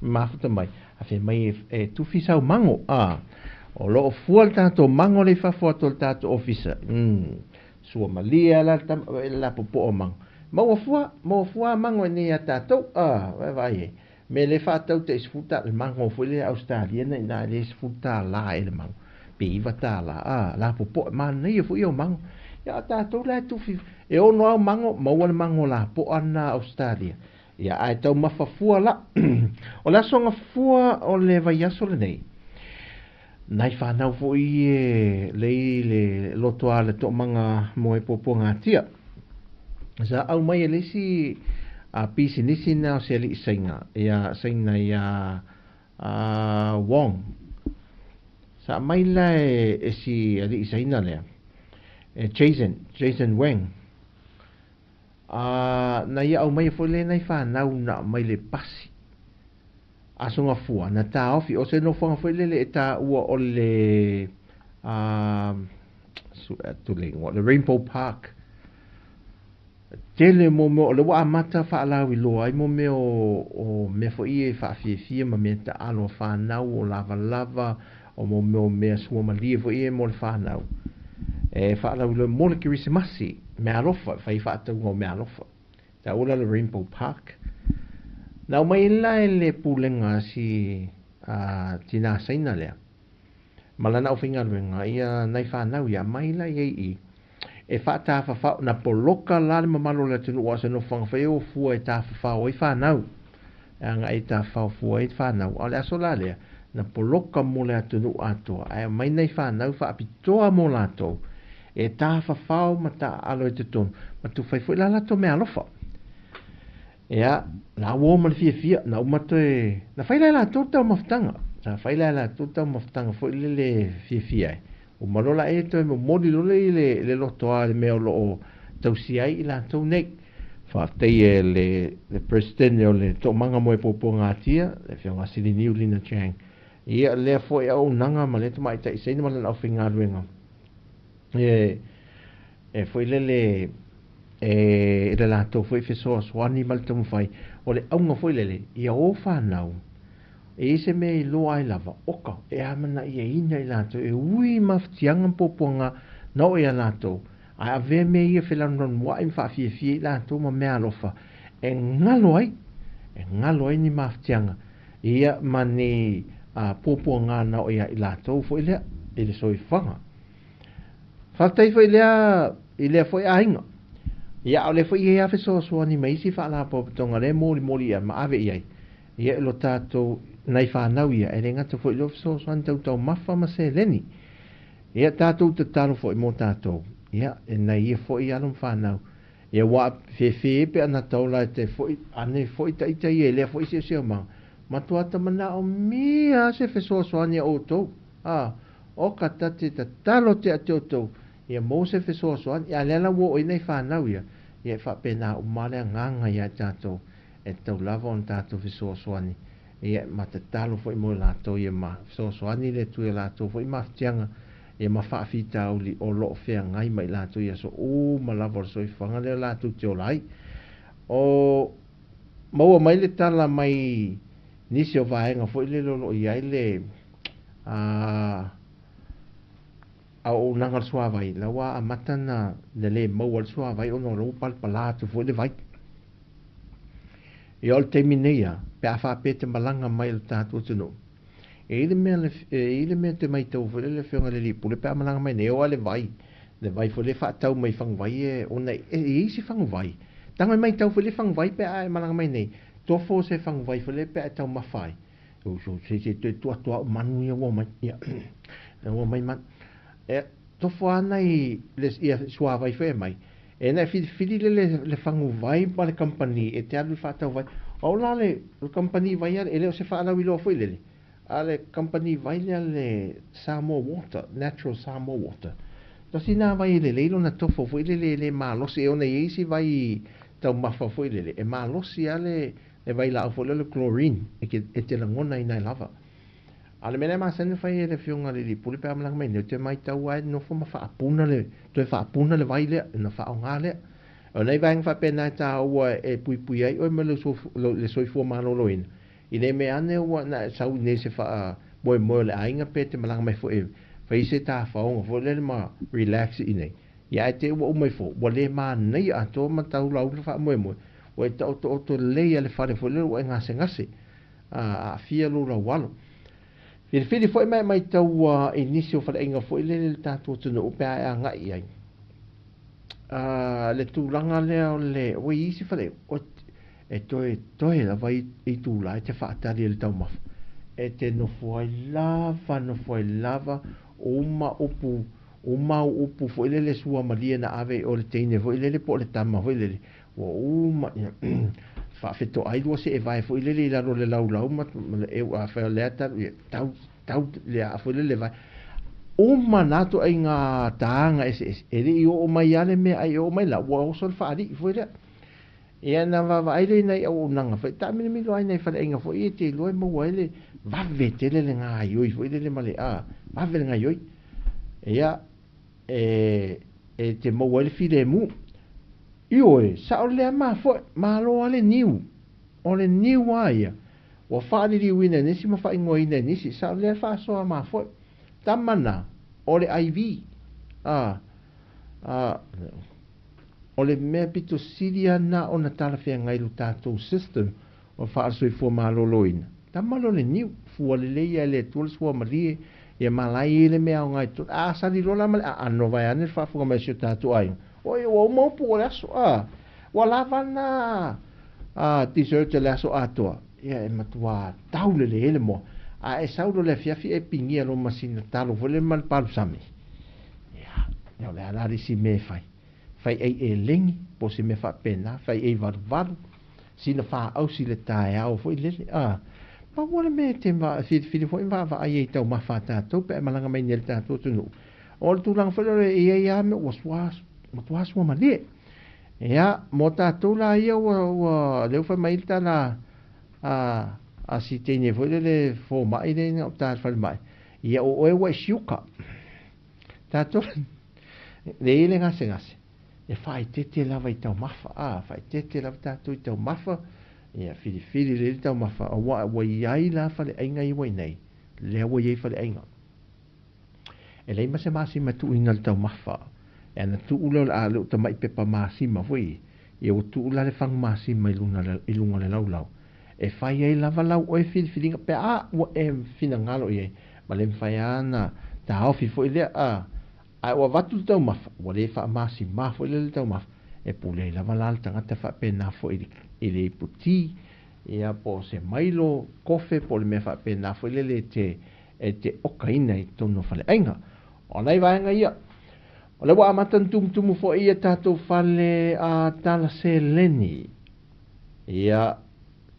mafuta mai, a fai mai e tufi sau mago, a, o lo o fua le tatou mago le i fafo atu o le tatou ofisa. Sua malie la la popo o mago. Maua fua, maua fua mago e nei a tatou, a, vai vai e. Me le whātau te isfuta le mango foi le Australia na ina le isfuta la e le mango. Pe iwa tā la, a, la popo e mana ia foi o mango. Ia a tātou la e tufi, e ono au mango, maua le mango la po ana Australia. Ia ai tau mawhafua la. O le aso fua o le vaiaso le nei. Nai whanau foi e lei le lotoa le to'omanga mo e popo ngā tia. Sa au mai e lesi a pisinisi na o se ali sainga ia saina ia a Wong. Sa mai la e si ali saina lea. E Jason Wang. A na ia au mai foi le nai whanau na mai le pasi. Aso fua na tā ofi o se nofoanga foi lele e tā ua o le su atu le ingoa, le Rainbow Park. Tele mo mea o le waa mata whaalawi loa ai mo mea o mea foi e whaafiafia ma mea ta alo whanau o lava lava o mo mea o mea sua malie foi e mo le whanau. E whaalawi loa mo le Kirisimasi, mea alofa, whai whaatauga o mea alofa. Ta ula le Rainbow Park. Nau mai la e le pulenga si tina saina lea. Malana au whaingaluenga ia nai whanau ia mai la ia i. E whaatawhawhao na poloka la le mamalo le tunu o asa no whangawhai o fua e tawhawhao i whanau. E anga e tawhawhao fua i whanau. O le aso la lea, na poloka mo le atunu atoa. Ae mai nei whanau whaapitoa mo lātou. E tawhawhao ma ta alo i te tonu. Ma tu whai fo i la lato mea alofa. Ea, la uo ma le fia fia, na umato e... Na whai lai lātou tau mafutanga. Na whai lai lātou tau mafutanga fo i le le fia fia e. O malola e toe mo moli lole i le lotoa le mea o lo o tausi ai i lātou nei. Whaatei e le president o le to'omanga mo e popo ngā tia, le whionga Sili Niu Lina Chang. Ia lea foi au nanga ma le tamaitai saina ma lana aufaigaluega. E foi lele e le latou foi fesoasoani ma le taumafai. O le auga foi lele, ia o whanau. E ise mea i loa ai lava, oka, e amana ia ina i latou, e ui mafutiaga ma puapuaga na o ia latou. Ae avea mea ia felanulanua'i ma faafiafia i latou ma mea alofa. E galo ai ni mafutiaga. Ia ma ni puapuaga na o ia i latou foi lea, i le soifuaga. Faafetai foi lea i lea foi aiga. Ia o le foi ia fesoasoani mai isi faalapotopotoga le molimoli ia ma ave i ai. Ia e lo tatou nai whanau ia, e le ngata foi lo fesoasoani tautau mafa ma seleni. Ia tatou tatalo foi mo tatou. Ia e nai ia foi alo ma whanau. Ia wa fefe pe ana taula te foi, ane foi taita ia, lea foi se se ma. Matua tamana o mia se fesoasoani o tou. A, o ka tate tatalo te ate o tou. Ia mo se fesoasoani, ia lea la wo o nei whanau ia. Ia e whapena o male nganga ia tatou. E tau lava on tatou fesoasoani. Ia ma tatalo foi mo latou ia ma fesoasoani le tu ia latou foi mafutiaga. Ia ma faafitauli o loo feagai mai latou ia so uma lava o le soifuaga lea latou te ola ai. O maua mai le tala mai nisi o vaega foi lele o loo i ai le auaunaga le suavai. La ua amata na le lē maua le suavai ona o lou palapala atu foi le vai. Ia o le taimi nei ia, pe a faapea te malaga mai le tatou atunuu. E i le mea e i le mea te maitau foi le afioga le alii pule pe a malaga mai nei o a le vai. Le vai foi le faatau mai faguvai e ona e i se faguvai. Tago e maitau foi le faguvai pe a e malaga mai nei. Tofo se faguvai foi le pe a e taumafa ai. O so se se toe tuatua o manu ia ua mai. Ia ua mai manu. E tofo ana i le ia suavai foi e mai. E na e filifili le faguvai ma le kamupani e te alu i le faatauvai. O au la le kamupani vai e le o se faalauiloa foi lele, a o le kamupani vai lea le Samoa Water, Natural Samoa Water, tasi lena vai e lelei lona tofo foi lele e le malosi, e ona i ai isi vai taumafa foi lele, e malosi lava le vailaau foi lea o le chlorine e te lagonaina ai lava. A o le mea lea e masani ona fai e le Afioga i le Alii Pule pe a malaga mai nei, ou te matau lava e nofo ma faapuna le, toe faapuna le vai lea, ona faaaoga lea. O nai vaega faapena e taua e puipui ai oe ma le soifua maloloina, i le mea ane ua na e sau i nei se faamoemoe o le aiga pe te malaga mai foi e fai se tafaoga foi lele ma relax i inei. Ia ae te i ua uma ifo, ua le manaia atoa ma tau lauga faamoemoe, ua e taotooto lelei lava i le fale foi lele ua e gasegase, aafia lou laualo. Filifili foi ma e matau i nisi o faleaiga foi lele i le tatou atunuu pe a e agai i ai. Le tulaga lea o le, ua i isi faleaiga, e toetoe lava itula e te faatali ai i le taumafa. E te nofo ai lava, nofo ai lava, uma upu, uma au upu foi lele suamalie na ave i o le teine foi lele po o le tama foi lele, ua uma, ia, faafetoai lua seevae foi lele i lalo o le laulau ma le eu, afai o lea talu, ia, tau, tau le aa foi lele le vae. Uma na ituaiga taga eseese, e le i oo mai lava le meaai e oo mai la, ua oso le faalii foi lea. Ia na vaavaai lea i nai auaunaga foi, taamilomilo ai nai faleaiga foi ia e te iloa e maua ai le vave tele le gaioi foi lele ma le a, vave le gaioi. Ia, e te maua ai le filemu. Ioe, sao lea mafoe, malo lava le niu. O le niu lava ia, ua faaliliuina e nisi ma faaigoaina e nisi, sao lea faasoa mafoe. Tama na, o le IV. A, a, o le mea pito sili lava lena ona talafeagai lo tatou system o le faasoifua maloloina. Tama lea o le niu, fua lelei lava e le Atua le suamalie, ia malae i ai le mea aoga i totonu. A sali loa la ma le aano vaeane le faafofoga mai a si o tatou aiga, oi ua uma upu o le aso, a, ua lava lena dessert o le aso atoa, ia e matua tau lelei ai le moa. A e sau loa i le afiafi e pigia loa ma sina talo foi lele ma le palusami, ia, o le a la le isi mea e fai? Fai ai elegi, po o se mea faapena, fai ai valuvalu, sina faausi i le taeao foi lele, a. Pau lava le mea e te filifili foi ma vaavaai ai i taumafa a tatou pe a e malaga mai nei i le tatou atunuu, o le tulaga foi lea e i ai lava mea ua sua, matua suamalie. Ia, mo tatou la ia ua, ua, lea ua fai mai ai le tala a si teine foi lele fomai lea i gauta i le falemai, ia o oe ua e siuka. Tatou le i ai le gasegase, e faaeteete lava i taumafa, a, faaeteete lava tatou i taumafa, ia filifili lelei le taumafa, aua ua i ai la faleaiga ia ua i nei, lea ua i ai faleaiga. E leai ma se masima e tuuina i le taumafa, e ana tuu lea o le a le o tamai pepa masima foi, ia ua tuu la le fagu masima i luna i luga o le laulau, e fai ai lava lau oe filifiliga pe a ua e finagalo i ai, ma le mafai lava ona taofi foi lea, a, ae ua avatu le taumafa, ua le faamasima foi lea le taumafa, e pule ai lava la le tagata faapena foi i le iputi, ia po o se mailo, kofe, po o le mea faapena foi lele e te okaina i totonu o faleaiga. O nai vaega ia, o lea ua amata ona tumutumu foi ia tatou fale a tala seleni. Ia,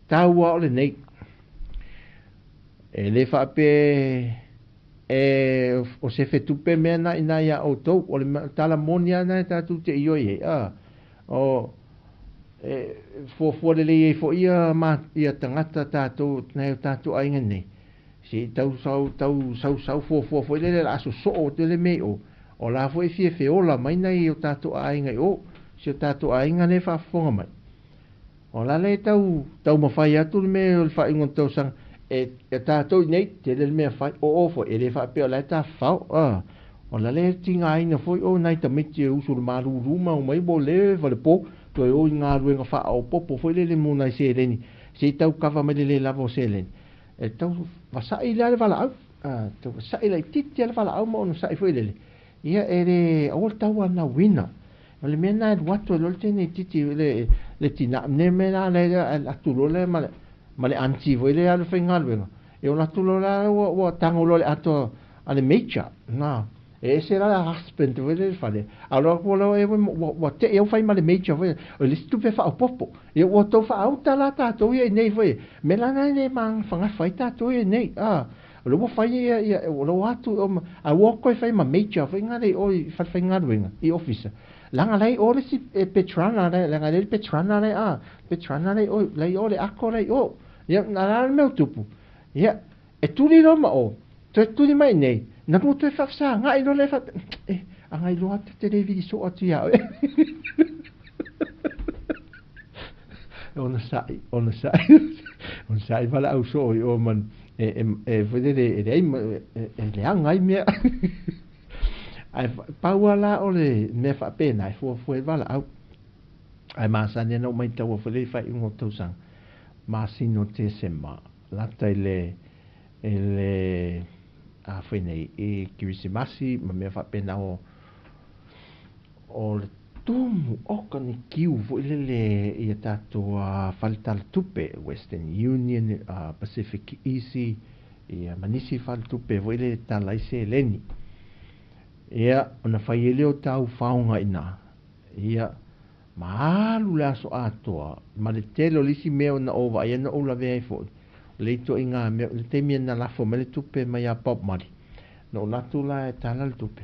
tau lava o lenei. E le faapea e o se fetupe mea na ina iā outou, o le tala moni lava lena e tatou te ioe i ai, a, o, e fuafua lelei ai foi ia, ma, ia tagata tatou, nai o tatou aiga nei, se i tau sau, tau sausau fuafua foi lele o le a sosoo atu ai le mea i o, o la foi e fia feola mai nai o tatou aiga i o, si o tatou aiga lea e faafofoga mai. O la le tau taumafai atu le mea o le faaiuga o le tausaga, e tatou i nei, tele le mea fai, o o foi, e le faapea o la e tafafao, a, o la le tigaina foi o nai tamaiti e usu i le malulu ma omai ua leva le po, toe o i galuega faaopoopo foi lele mo nai seleni, se i tau kava mai le le lava o seleni. E tau vasa'i la le valaau, a, tau vasa'i laitiiti lava le valaau ma onosai foi lele, ia e le, aua le tauanauina. O le mea lena e alu atu ai loa le teine itiiti le tina, ne mea la lea e atu loa le ma le aunty foi lea e alu e faigaluega, e ola atu loa la ua tago loa i le ato a le major, na. E ese la le husband foi lele i le fale, a o atu loa e ua, ua tee au fai ma le major foi, o le isi tupe faaopoopo. Ia ua tou faaauta la tatou ia i nei foi, mea la na e le magafagafa ai tatou ia i nei, a. O lea ua fai ia, ia, o lea ua atu, a ua toe fai ma major foi na le i o i falefaigaluega, i ofisa. Leaga la i o le isi e Petrana, leaga le Petrana le a, Petrana la i o, la i o le ako la i o. Ia, na la le mea o tupu. Ia, e tuli loa ma o, toe tuli mai nei, na lua toe faafesagai loa lea faapea, e, a ngai loa atu te le vili soo atu ia oe. Ona sa'i, ona sa'i, ona sa'i valaau soo i o man, e, e, e, foi lele, e leai, e, e leaga ai mea. Ae pau lava la o le mea faapena e fuafua ai valaau. Ae masani ana ou maitaua foi lea i faaiuga o tausaga, masina o Tesema, lata i le, i le, a foi nei, i Kerisimasi ma mea faapena o, o le tumu oka ni kiu foi lele i a tatou fale tala tupe, Western Union, Pacific Easy, ia ma nisi faletupe foi lele e tala ai seleni. Ia, ona fai ai lea o tāu faoga i ina, ia, ma alu le aso atoa, ma le tele o le isi mea ona ou vaai ai na ou lavea ai foi, o le ituaiga mea, o le taimi na lafo mai le tupe mai ia Bob Marley, na ou alu atu la e tala le tupe,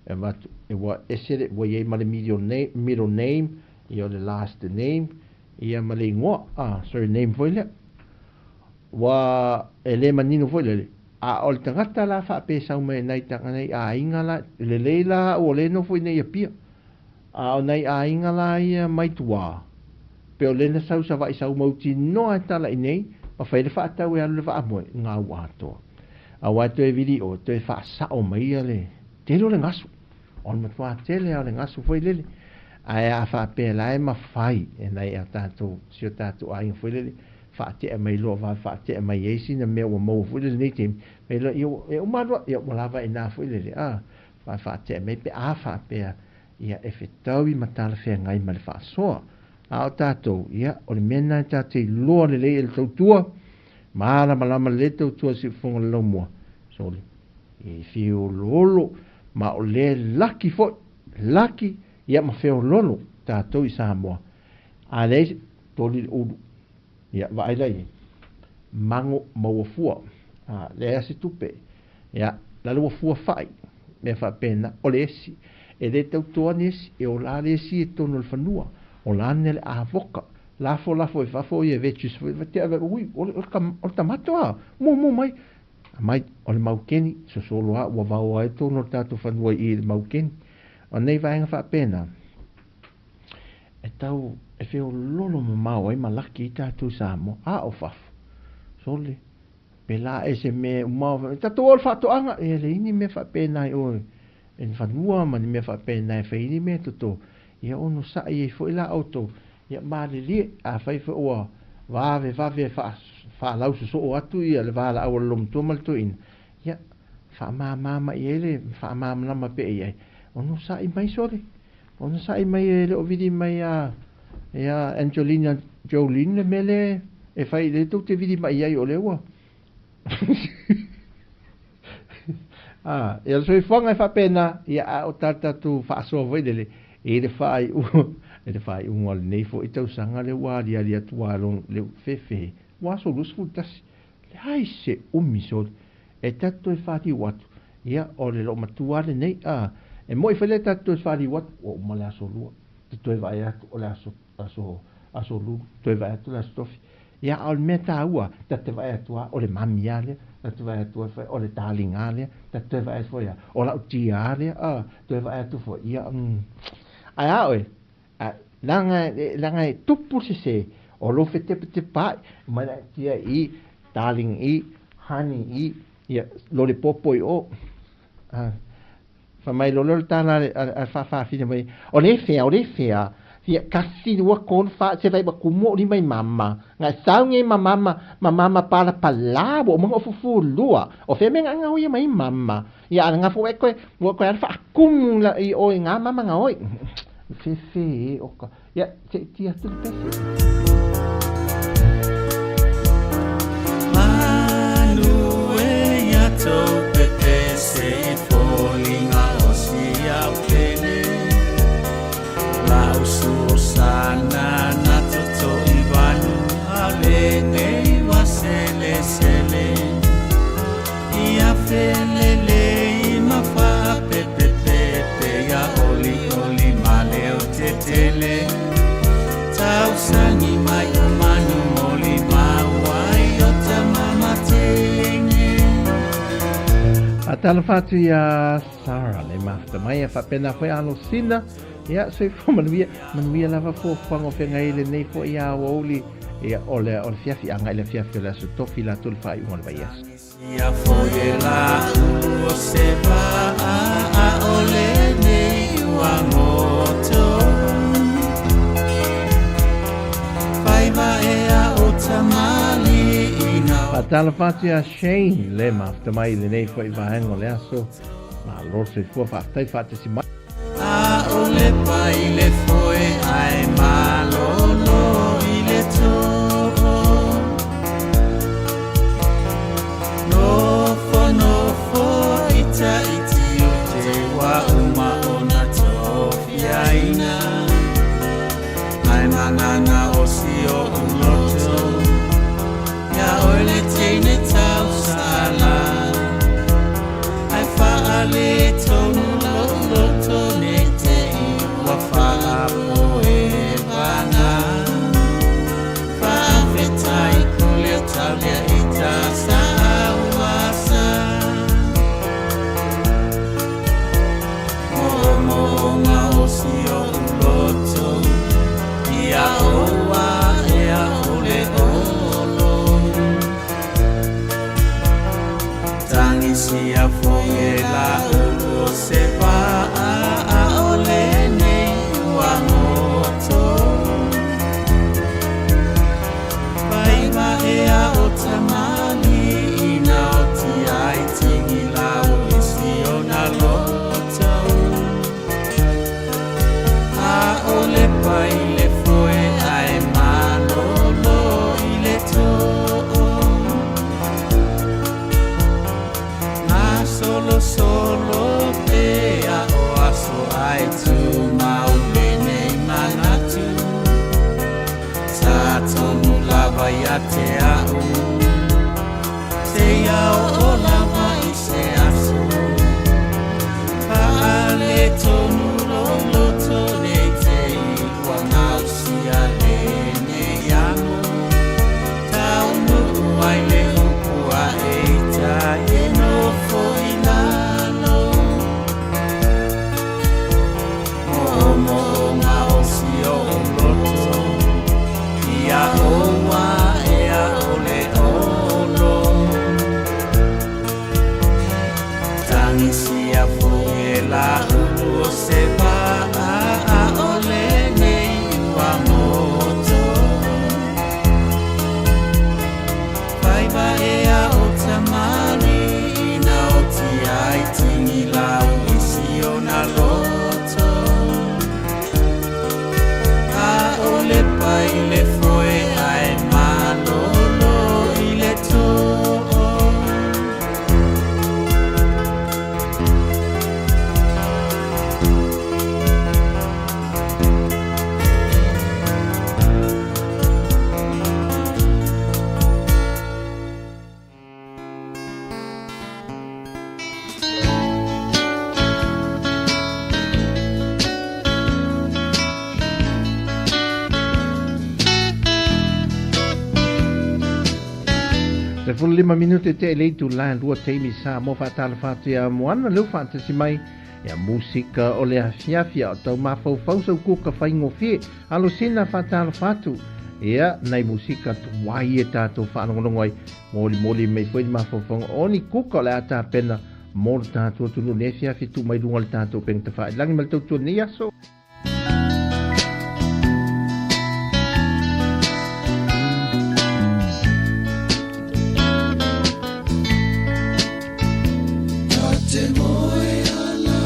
e avatu, e ua ese le, ua i ai ma le middle name, middle name, ia o le last name, ia ma le igoa, ah, surname foi lea. Ua e le manino foi lele, a o le tagata la faapesau mai nai nai aiga la, lelei la ua le nofo i nei Apia, a o nai aiga la ia mai tua, pe o le na sau savaʻi sau mautinoa e tala i nei, ma fai le faatau e alu le vaamoe, gau atoa. Aua e toe vili oe, toe faasao mai ia le tele o le gasu. O le matua tele lava o le gasu foi lele. Ae a faapea la e mafai e nai a tatou, si o tatou aiga foi lele, faatea mai loa va faatea mai ai sina mea ua maua foi lele nei taimi, mai loa, ia, e uma loa, ia ua lava i ina foi lele, a, va faatea mai pe a faapea, ia e fetaui ma talafeagai ma le faasoa. A o tatou, ia, o le mea lena e tatou te iloa lelei e le tautua, malamalama lelei le tautua i siufofoga o le laumua, sole, e feoloolo, ma o lea laki foi, laki, ia ma feoloolo tatou i Samoa. A leai, toli le ulu. Ia, vaai la i ai. Mago maua fua. A, leai lava se tupe. Ia, lalo ua fua fai. Mea faapena, o le esi. E le tautoa ni esi, e ola le esi i totonu o le fanua. Ola ane le avoka. Lafo lafo i fafo ia veggies foi, te ave, ui, o le, o le, o le tamato a, mumu mai. Mai, o le maukeni, sosolo lava, ua vaoa ai totonu o le tatou fanua i i le maukeni. O nei vaega faapena, e tau e feololo mamao ai ma laki ai tatou i Samoa, a o fafo. Sole, pela e se mea uma o tatou o le faatoaga, e leai ni mea faapena i o e ni fanua ma ni mea faapena e fai ai ni mea toto. Ia onosai ai foi la outou, ia malilie, afai foi ua vave vave e faalausoso'o atu ia le valaau a le lomatua ma le toeaina, ia faamama i ai le faamalamalama pea i ai, onosai mai sole. Onosai mai e le o vili mai a ia Angelina Jolie le mea lea e fai lea tou te vili mai i ai o lea ua a ia le soifuaga e faapena ia a o ta tatou faasoa foi lele i le faaiuga i le faaiuga o lenei foi tausaga lea ua aliali atu a le fefe ua aso 21 leai se umi sole e tatou toe faliu atu Ia, o le loomatua lava lenei, a, e mo'i foi lea tatou toe faliu atu, ua uma le aso lua, te toe vaai atu o le aso, aso, aso lulu, toe vaai atu le aso tofi. Ia, a o le mea taua, ta te vaai atu lava, o le mami lava lea, ta te vaai atu foi, o le darling lava lea, ta te toe vaai atu foi lava, o lau dear lava lea, a, toe vaai atu foi, ia, mm. Ae a oe, a, leaga, leaga e tupu le sese, o lou fetepatepaai, mai lau dear i, darling i, honey i, Ia, lo le popo i o. A, fa mai lo le tala a le faafafine mai, o le fea, o le fea. Ia, kasi lua kolu fa, se vai kumu o lima i mama. Nga sau nge ma mama, ma mama pala pala, wa o fufu lua. O fea me nga ngau ia mai mama. Ia, ala nga fu e koe, ua koe ala faakumu la i o i ngā mama nga oi. Fefe e oka. Ia, se i tia atu le pese. Manu e ia tou pepese i foliga. Faatalofa atu iā Sarah le mafuta mai, a faapena foi Alosina. Ia, soifua manuia, manuia lava fuafuaga o feagai ai lenei foi aoauli. Ia, o le, o le fiafi agai le fiafi o le aso tofi latou le faaiuga o le vaiaso. Ia foi e la o se vaa o lenei ua goto. Fai vaea o tamali ina. Faatalofa atu iā Shane le mafuta mai i lenei foi vaega o le aso. Malo le soifua, faafetai faatasi mai. Aʻole pai le foe ae malolo i le too. Nofo nofo ita iti o te wa uma ona tofiaina. Ae mangana o si oʻu loto. Ia oe le teine tausala. Ae faale tonu loʻu loto nei te i ua faapoevana. Faafetai pule taulia i ta sa auasa. Moomooga o si oʻu loto. Ia oua ea o le olo. Tagisia foi e la ulu o se vaa aʻole nei ua goto. Fai vaea o tamali ina oti ai tigi lau i si ona loto. Aʻole pai le foe ae malolo i le too. Gasolosolo pea o aso ae tumau lenei manatu. Sa tonu lava ia te a'u. Seia oo lava i se aso. Faale tonu lou loto nei te i ua gausia lenei amo. Taunuu ai le upu ae ita e nofo i lalo. Moomooga o si oʻu loto. Ia oua ea o le olo. Tagisia foi e la ulu o se vaa aʻole nei ua goto. Fai vaea o tamali ina oti ai tigi lau i si ona loto. Aʻole pai le foe ae malolo i le too. 15 minute te le itula e lua taimi Samoa. Faatalofa atu iā Moana leo faatasi mai ia musika o le afiafi a o tau mafaufau sau kuka faigofie. Alosina faatalofa atu ia nai musika tuai e tatou faalogologo ai molimoli mai foi le mafaufauga o ni kuka o le a tapena mo le tatou atunuu nei afiafi tuu mai luga o le tatou upega tafailagi ma le tautua lenei aso. Ta te moe ana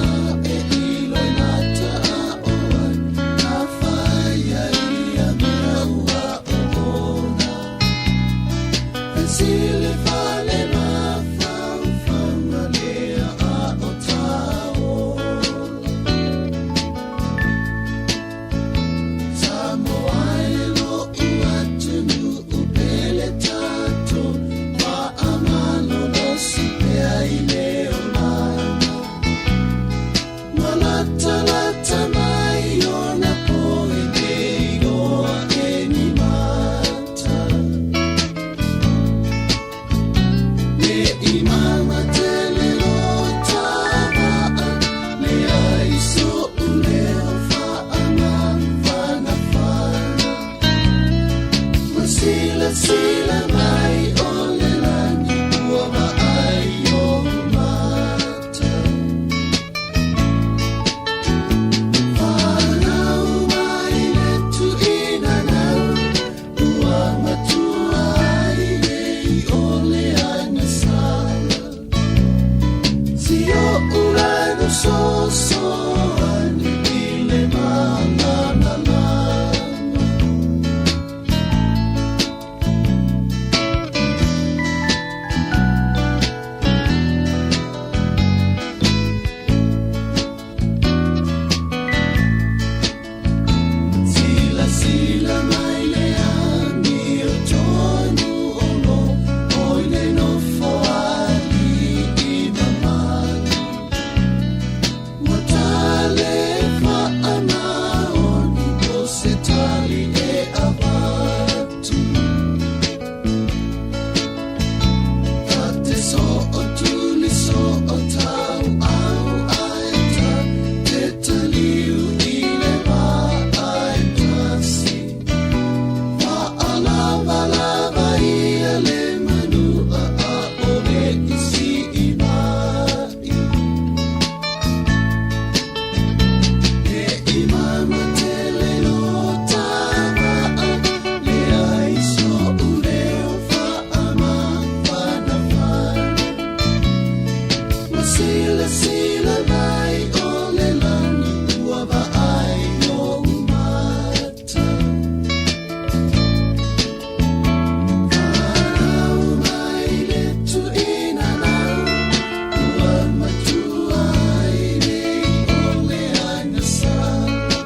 e ilo i mata a oe, a whaia ia mea ua oona. E sile fale mafaufauga lea a o taola. Samoa e loʻu atunuu pele tatou, faamalolosi pea i le olaga. Fesoasoani i le malamalama. Silasila mai le amiotonu o lo oi le nofo alii mamalu. Ua tale faamaoni o se tali e avatu. Ta te sootuli sootau au ai ta te taliu i le vaai tasi. Fa'alavalava ia le manua a o le isi i mai. E i mamatele lo tava'a le ai so'u leo fa'amafanafana. Ua silasila mai o le lagi ua vaai o'u mata. Fanau mai le tu'uina lau ua matua ai nei o le agasala.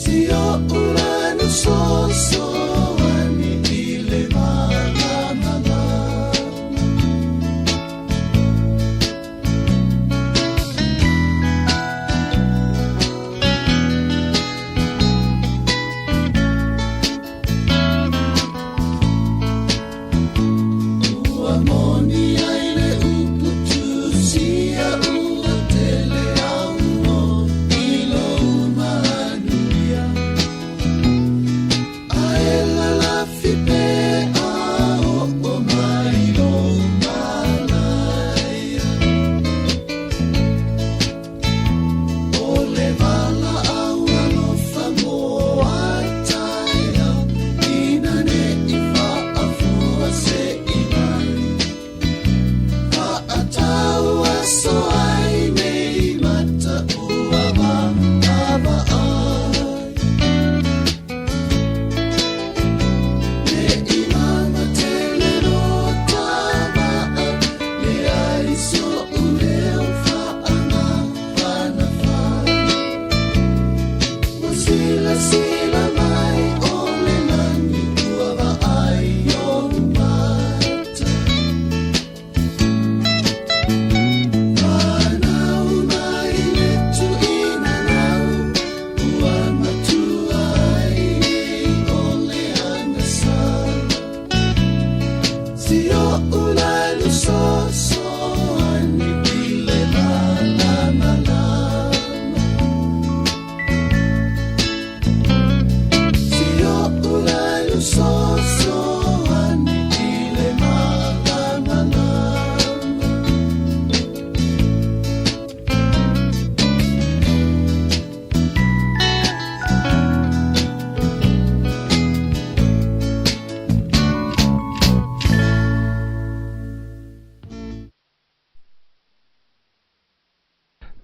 Si o'u lanu sosoani i le malamalama. Ua moni ai le upu tusia ua tele auo i lou manuia. Ae lalafi pea o'o mai lou malaia. O le valaau alofa mo a taeao ina ne'i faafuase'i mai. Fa'atau aso ai nei mata ua vaavaai. Ne i mamatele lo tava'a leai so'u leo fa'amafanafana. Ua silasila mai o le lagi ua vaai o'u mata. Fanau mai le tu'uina lau ua matua ai nei o le agasala. Si o'u lanu sosoani i le malamalama. Si o'u lanu sosoani i le malamalama.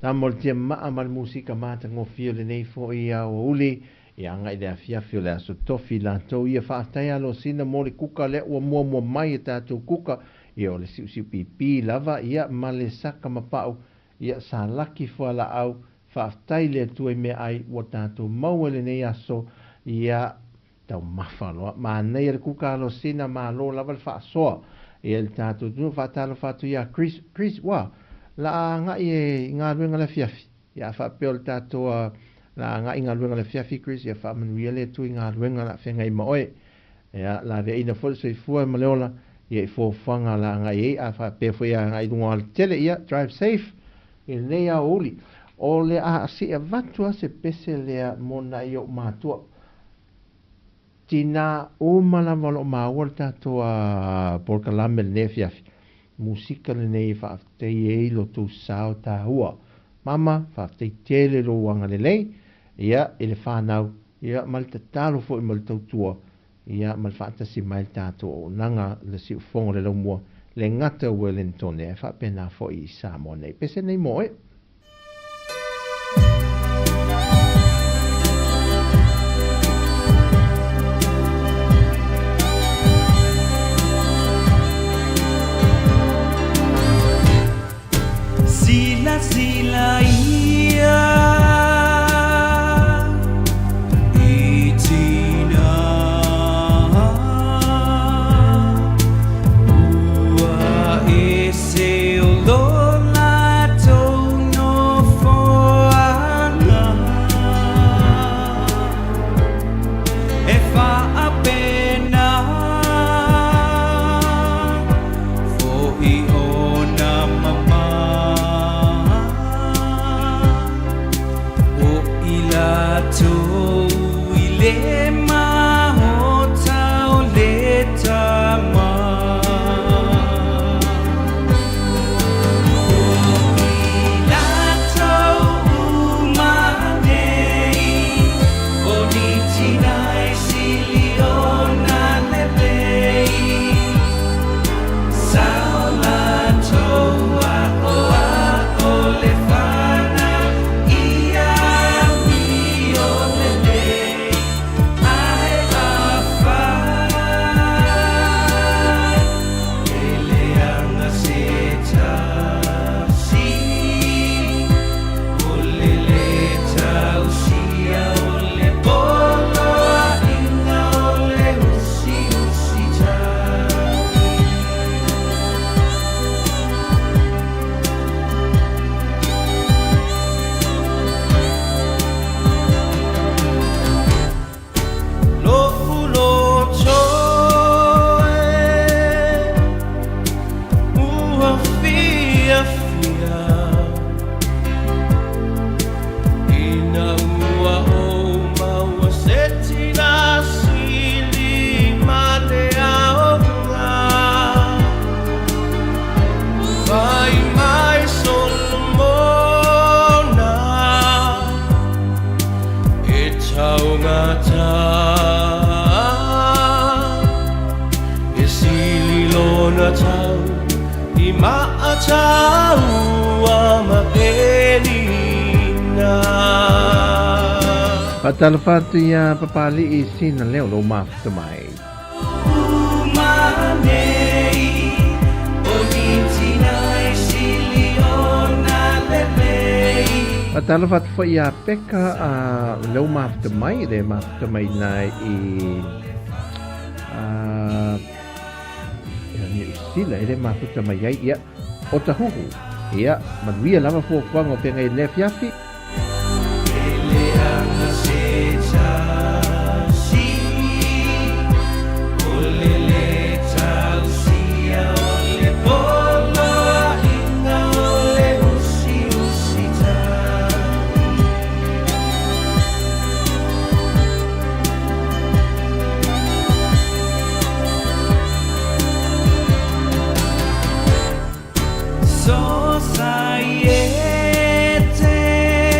Tama o le tiamaa ma le musika matagofie o lenei foi aoauli e agai i le afiafi o le Aso Tofi latou ia. Faafetai Alosina mo le kuka lea ua muamua mai e tatou kuka ia o le siusiu pipi lava ia ma le saka ma pau ia salaki fualaau. Faafetai i le Atua i meaai ua tatou maua i lenei aso ia taumafa loa. Manaia le kuka Alosina, malo lava le faasoa ia le tatou atunuu. Faatalofa atu ia Chris. Chris, ua la agai e i galuega le afiafi ia faapea o le tatou la agai i galuega le afiafi Chris ia faamanuia le Atua i galuega la feagai ma oe ia laveaina foi le soifua ma le ola ia i fuafuaga la agai ai a faapea foi agai i luga o alatele ia drive safe i lenei aoauli. O le a se i avatu a se pese lea mo nai o'u matua tinā uma lava o loo maua le tatou polokalame i lenei afiafi. Musika lenei e faafetai ai lo tou sao taua. Mama, faafetai tele lou agalelei ia i le fanau ia ma le tatalo foi ma le tautua ia ma le faatasi mai le tatou auaunaga le siufofoga o le laumua. le gata o Uelenitone ae faapena foi i Samoa nei. Pese nei mo oe. Silasila ia i tina Ua ese o lo latou nofoaga E faapena foi ona mama O i latou i le maota o le tama. O i latou uma nei, o ni tina e sili ona lelei. Sao latou aʻoaʻo le fanau ia amio lelei ae afai e leaga se tasi o le lē tausia o le poloaiga o le usiusitai. Lo'u loto e ua fiafia ina ua ou maua se tina sili ma le aoga. Fai mai Solomona e taugata e sili lona tau i Maataua ma Penina. Faatalofa atu iā Papalii Sina Leo lou mafuta mai. Uma nei o ni tina e sili ona lelei. Faatalofa atu foi iā Peka a lou mafuta mai le mafuta mai na i a Niu Sila e le mafuta mai ai ia o Tahuhu. Ia, manuia lava fuafuaga o feagai i lenei afiafi. E leaga se tasi o le lē tausia o le poloaiga o le usiusitai. Sosaiete.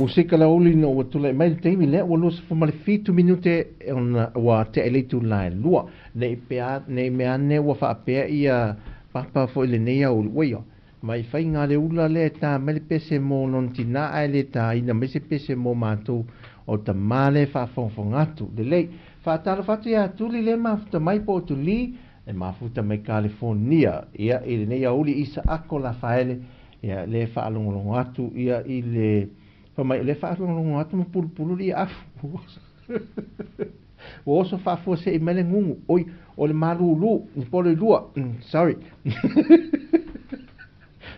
Musika le aoauli ina ua tulai mai le taimi lea ua 27 minute ona ua tea i le itula e lua. Nei pea, nei mea ane ua faapea ia Papa foi lenei aoauli, ua ia, mai faiga le ula lea e ta mai le pese mo lona tina ae le taina mai se pese mo matou o tama lea e faafogafoga atu. Lelei, faatalofa atu ia Tuli lea e mafuta mai po o Tuli e mafuta mai Kalifonia, ia, i lenei aoauli Isaako Lafaele, Ia, lea e faalogologo atu ia i le, fai mai o lea e faalogologo atu ma pulupulu le afu. Ua oso faafuasei mai le gugu. Oi, o le malulu, po o le lua. Sorry.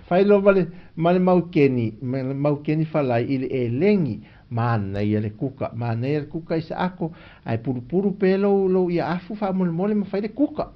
Fai loa ma le, ma le maukeni, ma le maukeni falai i le elegi. Manaia le kuka, manaia le kuka i saako, ae pulupulu pea lou, lou ia afu faamolemole ma fai le kuka.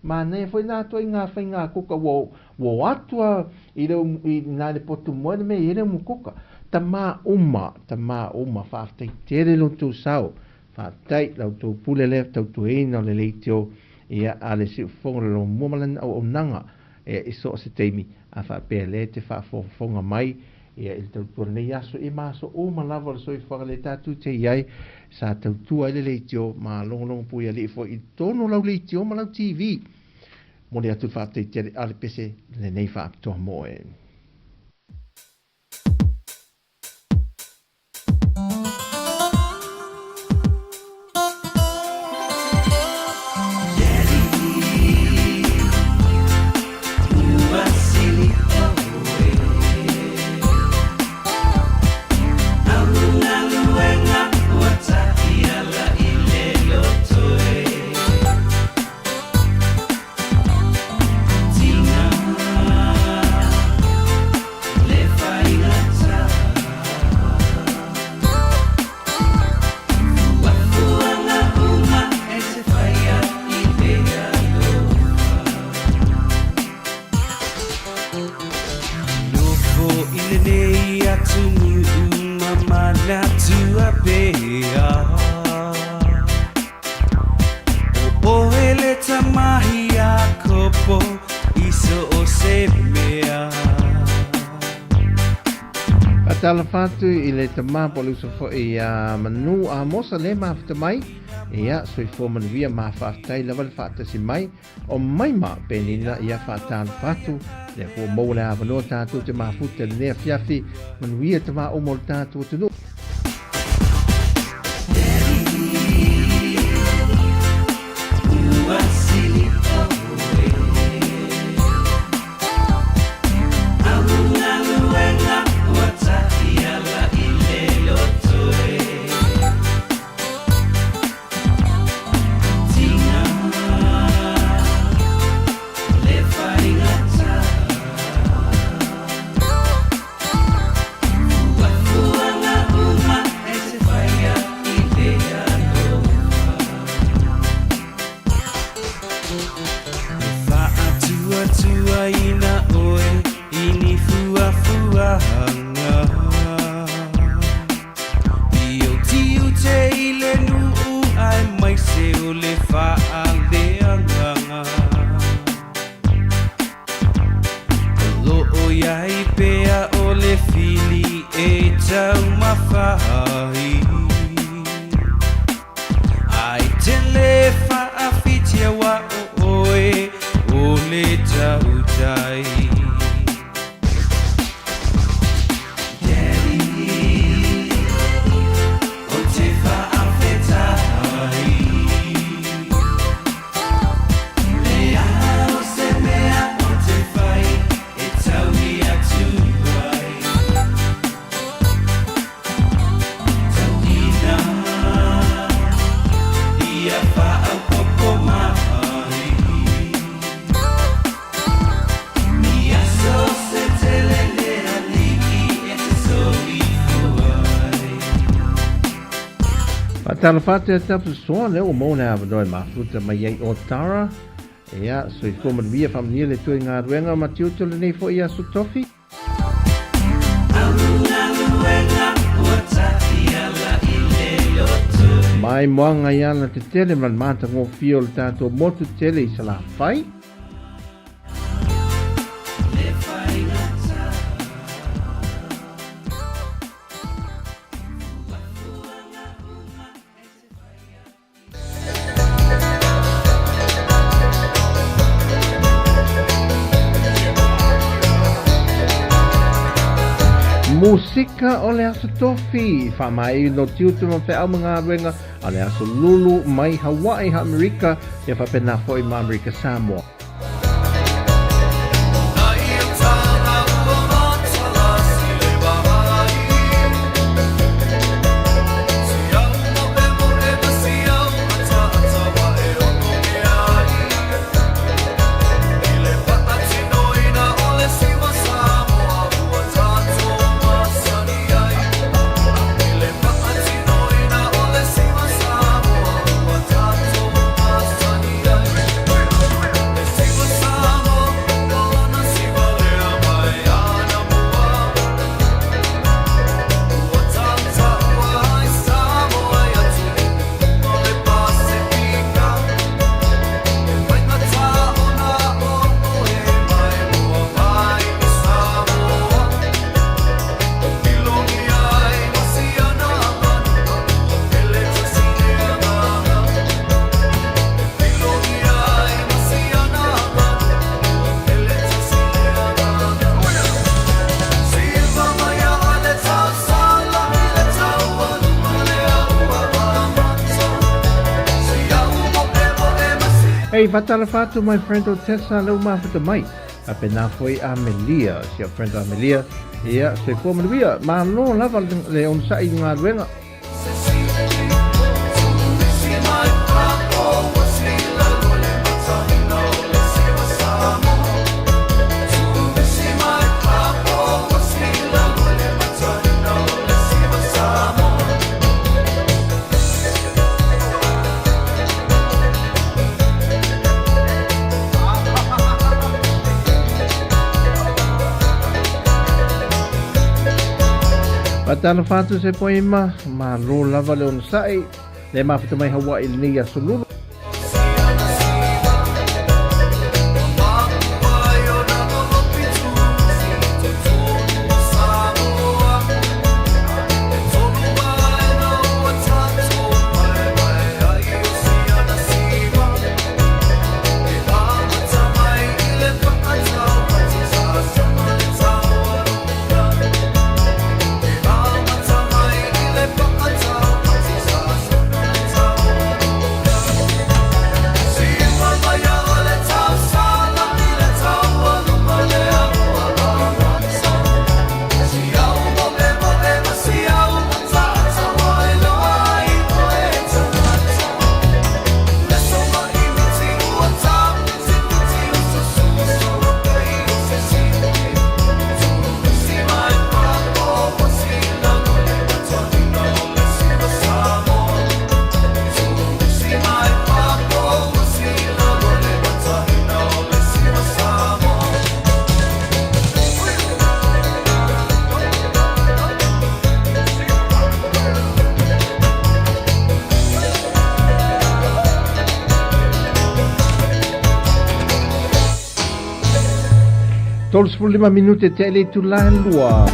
Manaia foi na atoa i ngā whainga kuka ua, ua o atu a i le, i nā le potu moe le mea i ele umu kuka. Tamā uma, tamā uma, whaafetai tere lo tou sao, whaafetai lau tou pule lea tautueina o le leitio ia a le siufofoga le lomua ma lana auaunaga ia i so o se taimi a faapea lea te faafogafoga mai ia i le tautua lenei aso i ma aso uma lava o le soifuaga lea tatou te i ai sa tautua ai le leitio ma logologo pui alii foi i totonu o lau leitio ma lau TV. Momoli atu le faafetai tele a le pese lenei faapitoa moe. Nofo i lenei atunuu ma manatua pea O oe le tamahi a Kopo i so o se mea. Faatalofa atu i le tama po o le uso foi ia Manu Amosa le mafuta mai. Ia, soifua manuia ma faafetai lava le faatasi mai o Maima Penina ia faatalofa atu. Lea foi ua maua le avanoa tatou te mafuta i lenei afiafi. Manuia tama uma o le tatou atunuu. Whaatuatuaina oe i ni fuafuaanga. I o tiute i le nuu ae mai se o le whaaleanganga. O loo iai pea o le fili e taumafa ai. Ai tele faafitia wa o oe o le tautai. Daddy, o te faafetai. Le ao se mea o te whai e taui atu ai. Tauina ia whaaupoko mai. Ni aso se tele le alii e te soifua ai. Faatalofa atu ia te Tapusoa, lea ua maua le avanoa e mafuta mai ai o Tara. Ia, soifua manuia, faamanuia le Atua i galuega ma tiute o lenei foi aso tofi. Mai moanga i ana te tele ma le matagofie o le tatou motu tele i Salafai. Musika o le Aso Tofi, faamaeina o tiute ma feau ma galuega a le Aso Lulu mai Hawaii ha Amerika, ia faapena foi ma Amerika Samoa. Hey, faatalofa atu my friend o Tessa le uma mafuta mai. A pena foi Amelia, si a friend Amelia. Ia, soifua manuia. Malo lava le onosai i galuega. Faatalofa atu se poima, malo lava le onosai, le mafuta mai Hawaii lenei aso Lulu. 35 minute te le itula e lua.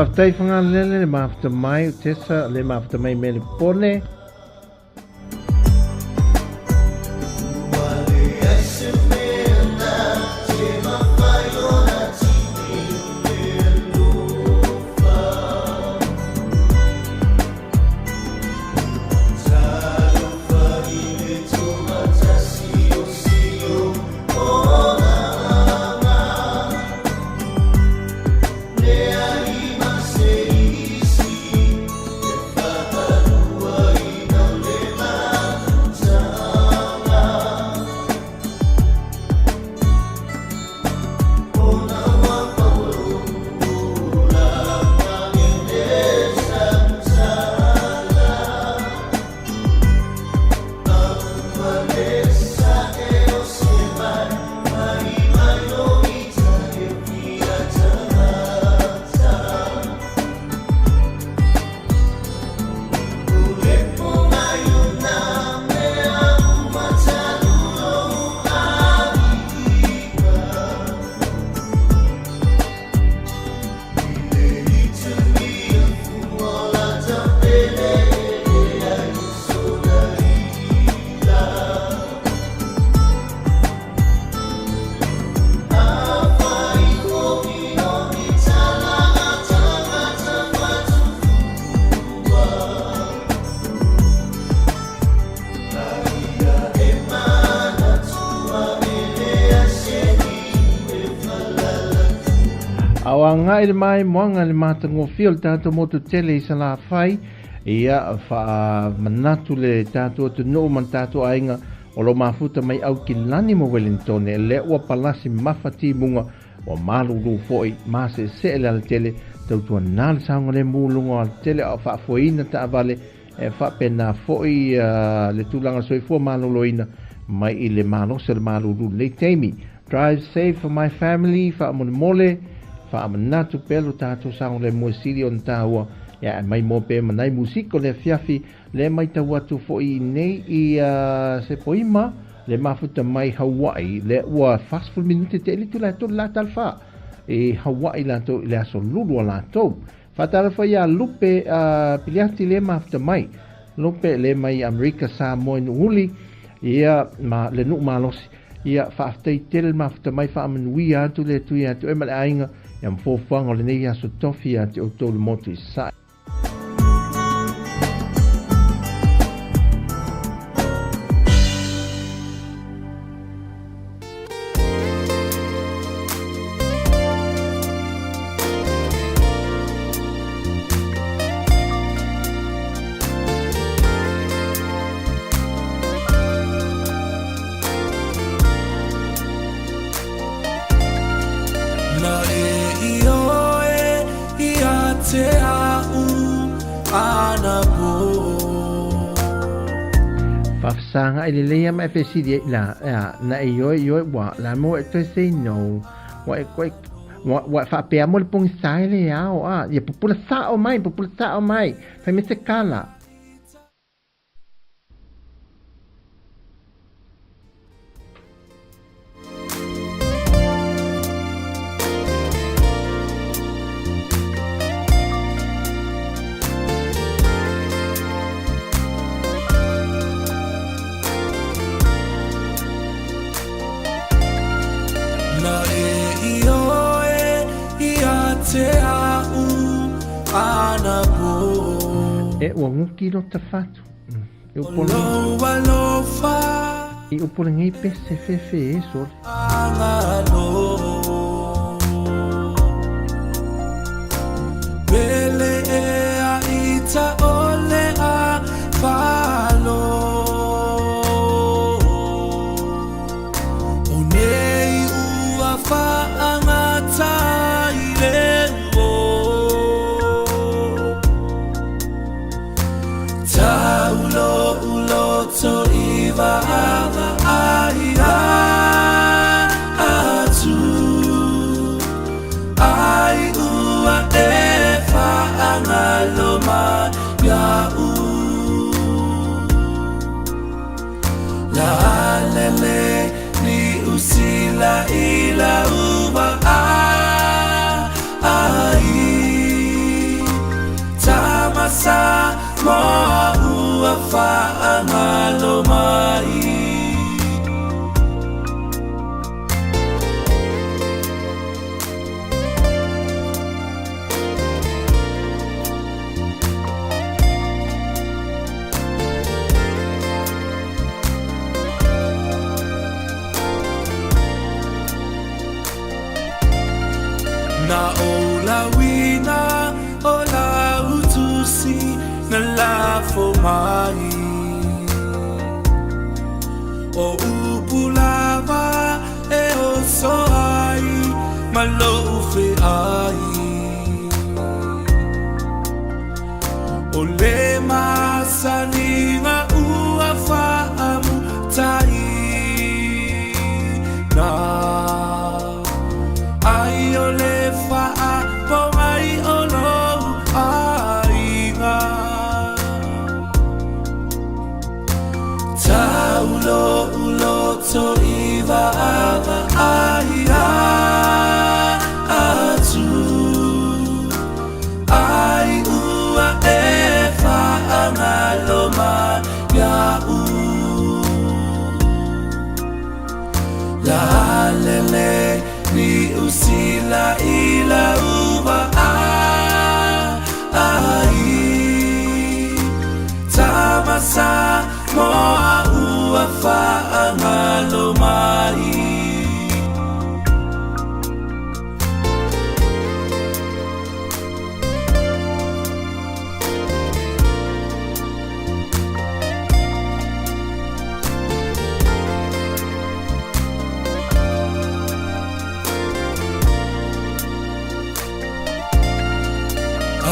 Faafetai Fagalele le mafuta mai o Tessa le mafuta mai me le pone. A o agai le maimoaga le matagofie o le tatou motu tele i Salafai, ia faamanatu le tatou atunuu ma le tatou aiga o lo mafuta mai Aukilani ma Wellingtone, lea ua palasi mafa timuga ua malulu foi masesee le alatele tautuana le saogalemu luga o alatele a o faafoeina taavale e faapena foi le tulaga soifua maloloina mai i le malosi o le malulu lenei taimi. Drive safe for my family, faamolemole faamanatu pea lo tatou saogalemu e sili ona taua ia e mai mo pe manai musiko le afiafi le matau atu foi nei i se poima le mafuta mai Hawaii le ua 40 minute te eli tula tolu la talfa e Hawaii latou i le aso lulu o latou. Faatalofa ia Lupe Piliati le mafuta mai Lupe le mai Amerika Samoa i Nu'uli ia ma le nuu malosi ia faafetai tele le mafuta mai faamanuia atu le Atua ia te oe ma le aiga ia ma fuafuaga o lenei aso tofi ia te outou le motu i Sasae. Na e ioe ia te au anapo. Faafesagai lelei a ma e fesili ai la, ea, na e ioe ioe ua la mo e toe say no. Ua e koe ua ua e faapea mo le pogisa e le ao a ia pupula sao mai pupula sao mai fai mai se kala. Ua guki lo tafatu. I upu I upu lenei pese fefe e sole. Pele e a ita ole a falo. O nei ua whaangata i le o. Taulo uloto i vaava ai atu. Ai ua e whaangalo mai iau. La lele ni usila i la uva ai. Tamasa moa ua whaangalo mai. Na o la wina o la utusi na la fo mai. O upulava e o so ai ma lo fe ai. O le masaninga ua faamu tai na. Ai o le faa po mai o lo aiga. Taulo uloto i vaava ai atu. Ai ua e whaangalo mai iau. La lele ni usila i la uva ai. Tamasa moa ua whaangalo mai.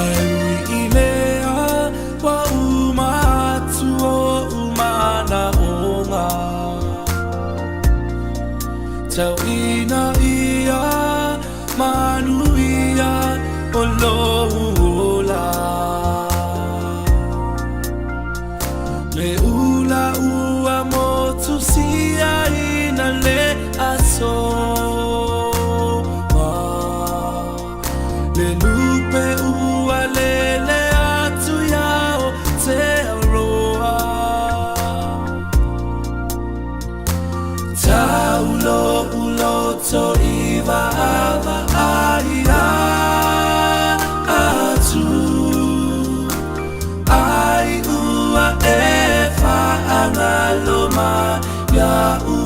Ai ui i lea wa uma atu o umana onga. Tau ina ia manu ia o lo ula. Le ula ua motu sia ina le aso ma. Le lupe ua lele atu ia o te aroa. Taulo uloto i vaava ai atu. Ai ua e whaangalo mai iau.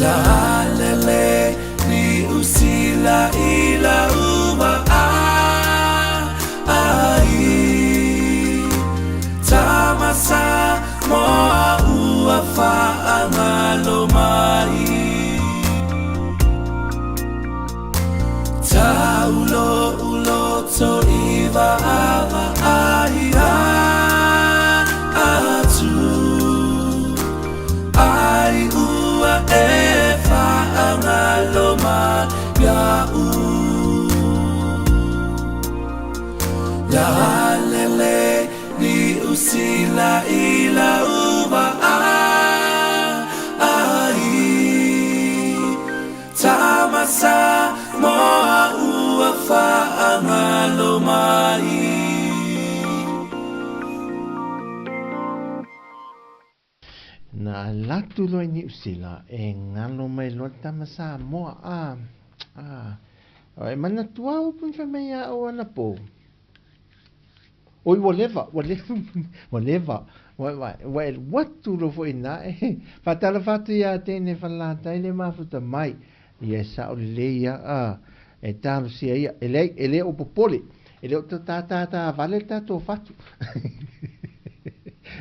La lele ni usila i la uva ai. Tamasa moa ua whaangalo mai. Taulo uloto i vaava ai atu. Ai ua e whaangalo mai iau. La lele ni usila i la uva ai. Tamasa moa ua whaangalo mai. Na alatu loa i Niu Sila e ngalo mai loa le tama Samoa a a e manatua upu na fai mai ia au anapo. Oi ua leva, ua leva, ua leva, ua, ua, ua e alu atu loa foi i ina e faatalofa atu iā teine Falelatai le mafuta mai. Ia e sao lelei ia, a, e talosia ia. E leai, e le o popole, e le o tātātā vale le tatou fatu.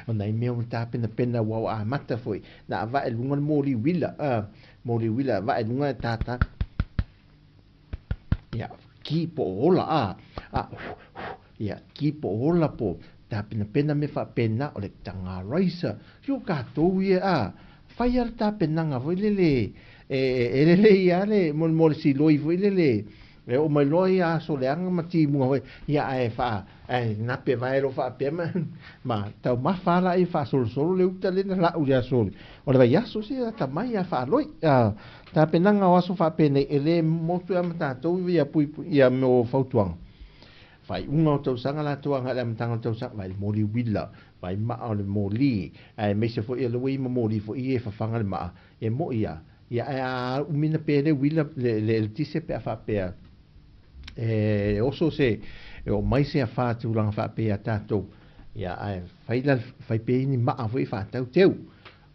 O nai mea ua tapenapena ua o amata foi, na avae luga le moli uila, a, moli uila avae luga e tātā. Ia, ki po o ola, a, a, ia, ki po o ola po tapenapena mea faapena o le taga raisa. Si o tatou ia, a, fai a le tapenaga foi lele, e, e lelei lava le mo le siloi foi lele, e oo mai loa ia aso leaga ma timuga foi, ia ae faa, ae nape vae loa faapea ma, ma taumafa lava laia faasolosolo le uta lea na lau i le aso o le vaiaso, se atamai lava faaloi. A, tapenaga o aso faapenei, e le motu lava ma tatou ia puipui, ia mo fautuaga. Faaiuga o tausaga latou agai i le amataga o le tausaga, vaai le moli uila, vaai maa o le moli, aemaise foi o lea ua i ai ma moli foi ia e fafaga le maa, e moi lava, ia ae a umi ona pe le uila, le eletise pe a faapea e oso se, e oo mai se afa tulaga faapea ia tatou, ia ae fai la, fai pea ni maa foi e faatau teu.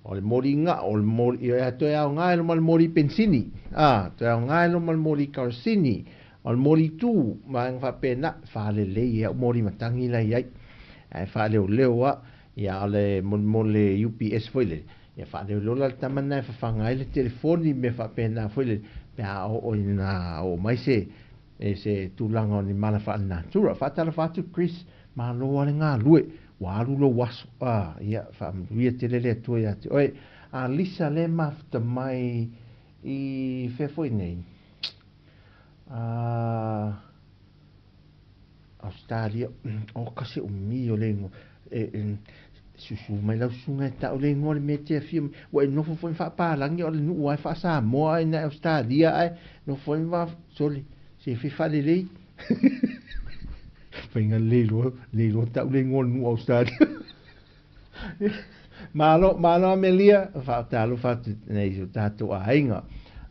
O le moli gaʻo, o le moli, ia toe aoga e loma le moli penisini, a, toe aoga e loma le moli karosini, o le moli tū, vaega faapena, faalelei e au moli matagi la i ai, ae faaleoleo lava, ia o le mo le UPS foi lele, ia faaleoleo la le tama lena e fafaga ai le telefoni ma mea faapena foi lele, pe a oo ina oo mai se, e se tulaga o ni mala faalenatura. Faatalofa atu Chris, malo lava le galue, ua alu lou aso, a, ia, faamanuia tele le Atua ia te oe. A Lisa lea e mafuta mai i fea foi nei? A, Australia, o kasi umi o le igoa, e, e, susu mai lau susuga e tau le igoa o le mea e te afio mai. Ua e nofo foi ma faapalagi o le nuu lava e faa-Samoa ai na Australia ae nofo foi ma sole se fai faalelei. Faiga le iloa, le iloa tau le igoa o le nuu Australia. Malo, malo Amelia, faatalofa atu nei i o tatou aiga.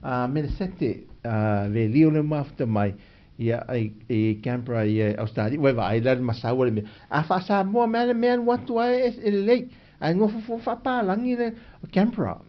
A Melesete, a Velio le mafuta mai, ia i, i Canberra ia Australia, ua e vaai la le masau o le mea. A faa-Samoa mai le mea alu atu ai e lelei. Ae nofo fua faapalagi le Canberra.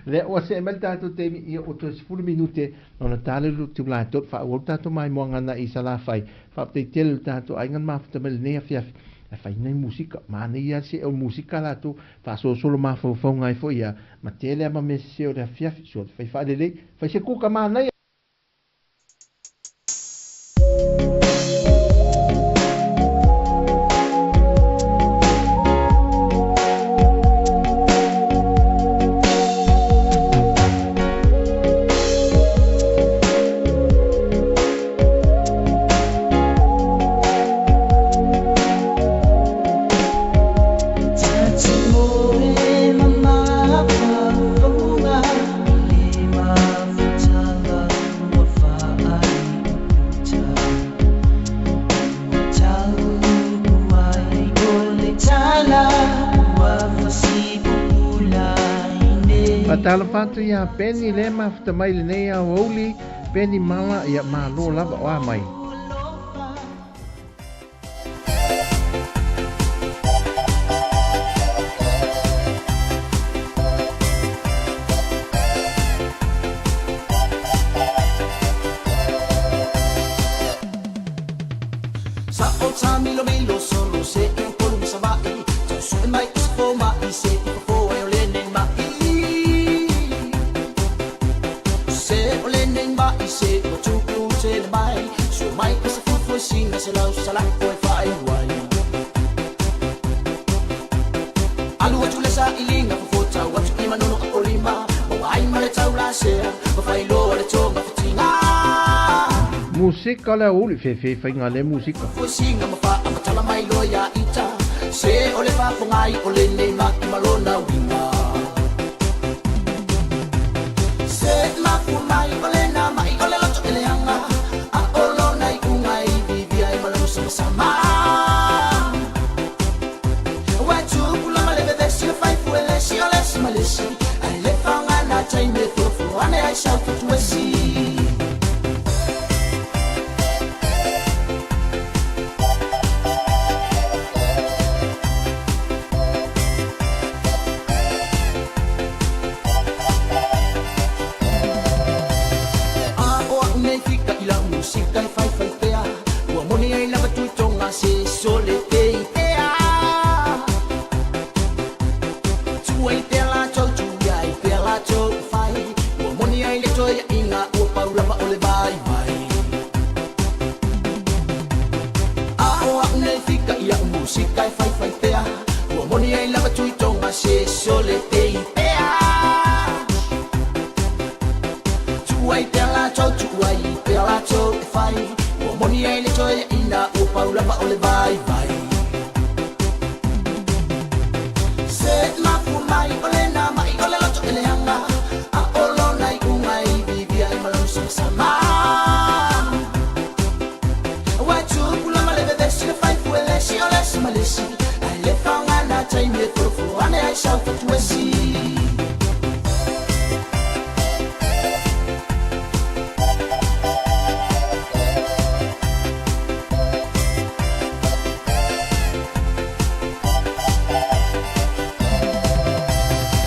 Lea ua see mai le tatou taimi, ia ua toe 10 minute ona tala le itula e 3, faaauau le tatou maimoaga agai i Salafai. Faafetai tele i le tatou aiga na mafuta mai lenei afiafi ae fai nai musika. Manaia lava le see o le musika latou, faasolosolo mafaufauga ai foi ia ma tele lava ma mea sese o le afiafi. Sua fai faalelei, fai se kuka manaia. Faatalofa atu iā Penny lea e mafuta mai lenei aoauli, Penny Mala, ia malo lava o a mai. Musika le aoauli, fefe faiga le musika. ai fika i a'u musika e faifai pea ua moni ai lava tuitoga se sole tei pea tuai pea latou tuai pea latou e fai ua moni ai le toeaina ua pau lava o le vaivai se mafua mai o lena ma'i o le loto e leaga a o lona iuga i vivia i ma lona samasama ua tupu lava le vevesi le faifu e lesi o lesi ma lesi ae le faogana taimi e folofolo ane ai sau fatuesi.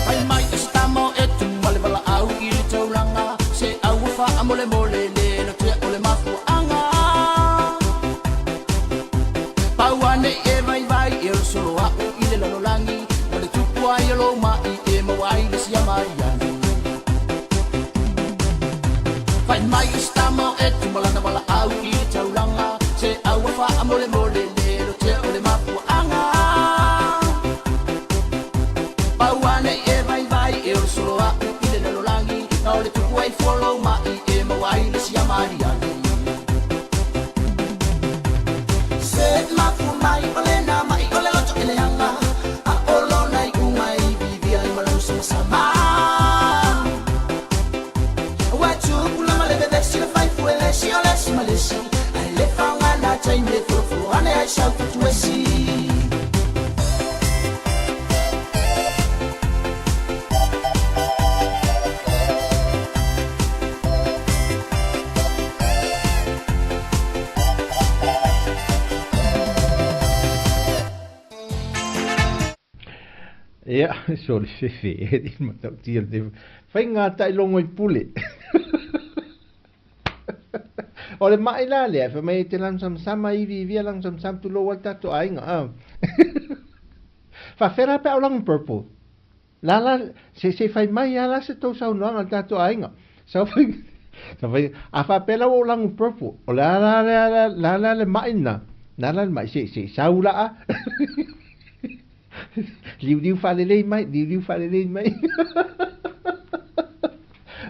Fai mai o se tama o etu ma le valaau i le taulaga se au ua faamolemole le lotea o le mafuaaga pau ane e vaivai e o le solo a'u i le lalolagi ma le tupu ai o lou ma'i e maua ai le siamaiani fai mai o se tama o etu ma lana valaau i le taulaga se au ua faamolemole le lotea o le mafuaaga pau ane e vaivai e o le solo a'u i le lalolagi na o le tupu ai fua lou ma'i e maua ai le siamaliali se mafua mai o lena ma'i o le loto e leaga a o lona iuga i vivia i ma lona samasama ua tupu lava le vevesi le faifu e lesi o lesi ma lesi ae le faogana taimi e folofolo ane ai sau fatuesi. Ia, sole fefe e di matautia le te fai ngā tailogo i pule. O le mai la lea, fa mai te lang samsama i vi via lang samsam tu lo wal tato aiga. Ah. Fa fera pe au lang purple. La la se se fai mai ala se tau saunoaga le tatou aiga. Sau fai sau fai a faapea la ua ou lagu purple. O le a la lea la la la le ma'i lena. La la le ma'i se se sau laa. Liuliu faalelei mai, liuliu faalelei mai.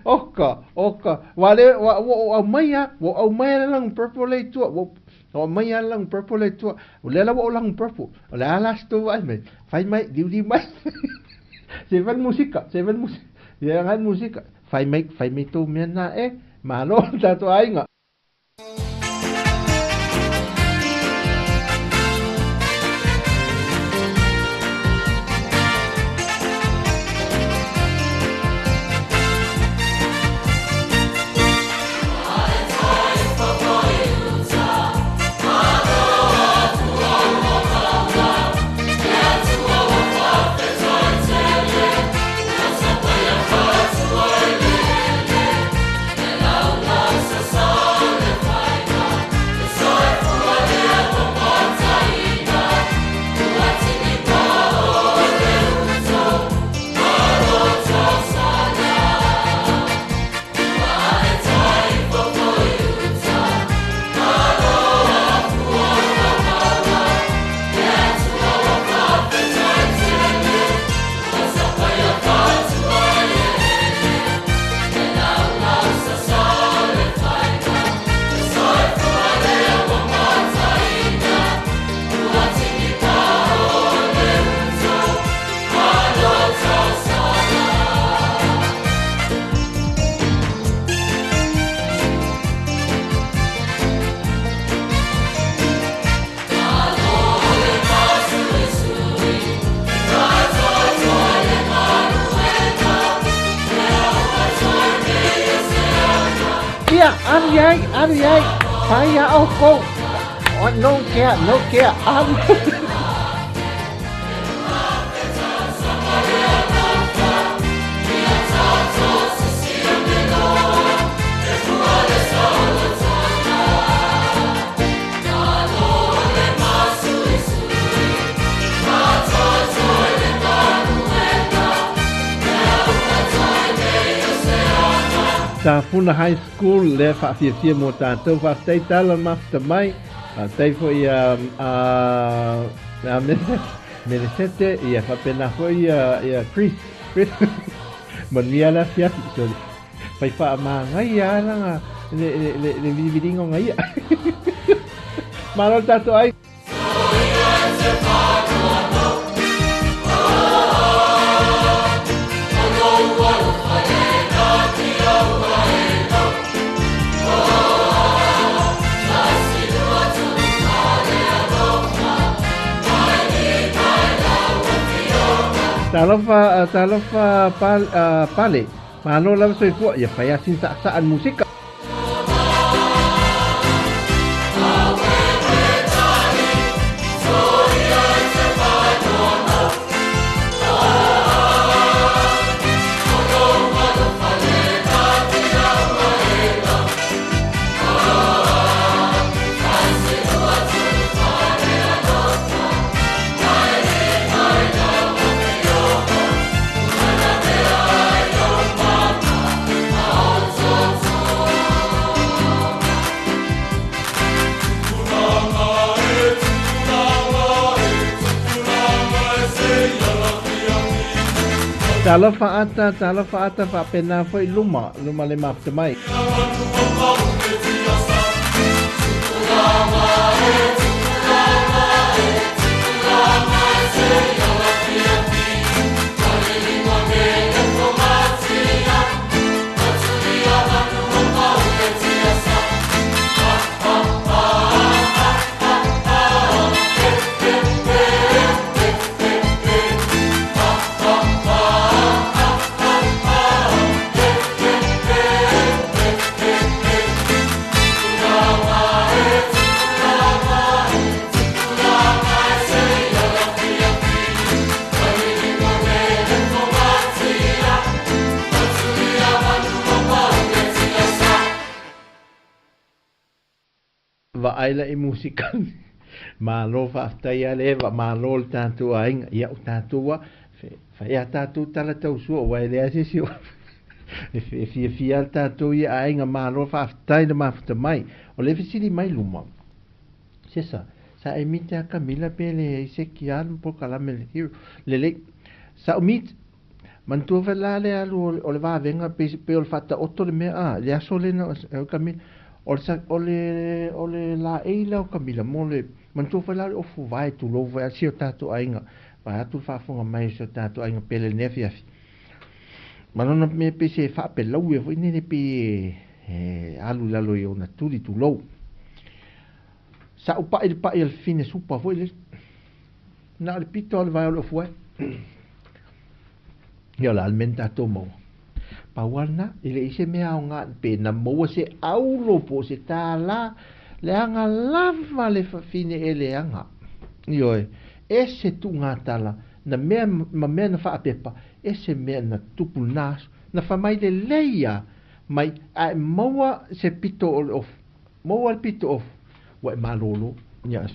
Oka, oka. Ua le ua ua ou aumai lava, ua ou aumai le lagu purple lea i tua. Ua ou aumai lava le lagu purple lea i tua. O lea la ua ou lagu purple. O le a la se tou vaai mai? Fai mai, liuliu mai. Se fai le musika, se fai le musika. Ia agai le musika. Fai mai, fai mai tou mea na e. Malo le tatou aiga. Ia, alu i ai, alu i ai. Fai a oukou. Oh, no care, no care. Alu. Tafuna High School lea faafiafia mo tatou. Faafetai tala mafuta mai. Faafetai foi ia a Melesete, ia faapena foi ia Chris. Chris. Manuia le afiafi. Sorry. Fai faamagaia lava laga le le le viliviliga o gaia. Malo le tatou ai. Talofa, talofa Pale. Malo lava soifua. Ia fai lava sina saasaa le musika. Talofa ata, talofa ata faapena foi luma, luma le mafuta mai. Vaai la i musika. Malo faafetai a le Eva, malo le tatou aiga, ia o tatou a fai a tatou tala tausua aua e leai se isi o e fiafia le tatou ia aiga, malo faafetai le mafuta mai. O le fesili mai luma, Sesa, sa e mite a Camila pe leai se ki alu polokalame le Hero. Lelei, sa o mite, manatua foi la le alu o le vavega pe o le faataoto le mea a, le aso lena o Camila. O le, o le, o le laei lea o Camila mo le, manatua foi la o le ofu vae tulou foi a si o tatou aiga, vaeatu le faafofoga mai o si o tatou aiga pele i lenei afiafi. Ma lona mea pei se faapelaue foi lele pei e alu i lalo i ona tuli tulou. Sa ou pai i le pai a le fine supa foi lele. Na o le pito lava o le vae o le ofu vae. Ia o le a le mea na tatou maua? Pau lava lena, e leai se mea aoga pe na maua se aulo po o se tālā, leaga lava le fafine e leaga. Ioe, ese tuugatala na mea ma mea na faapepa, ese mea na tupu lena aso. Na fai mai lelei lava mai ae maua se pito o le ofu. Maua le pito ofu, ua e malolo. Ia,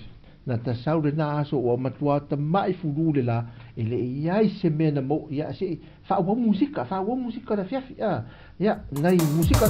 na tasau lena aso ua matua tamai fulu le la, e le i ai se mea na maua, ia se i faaauau musika, faaauau musika o le afiafi, a, ia, nai musika.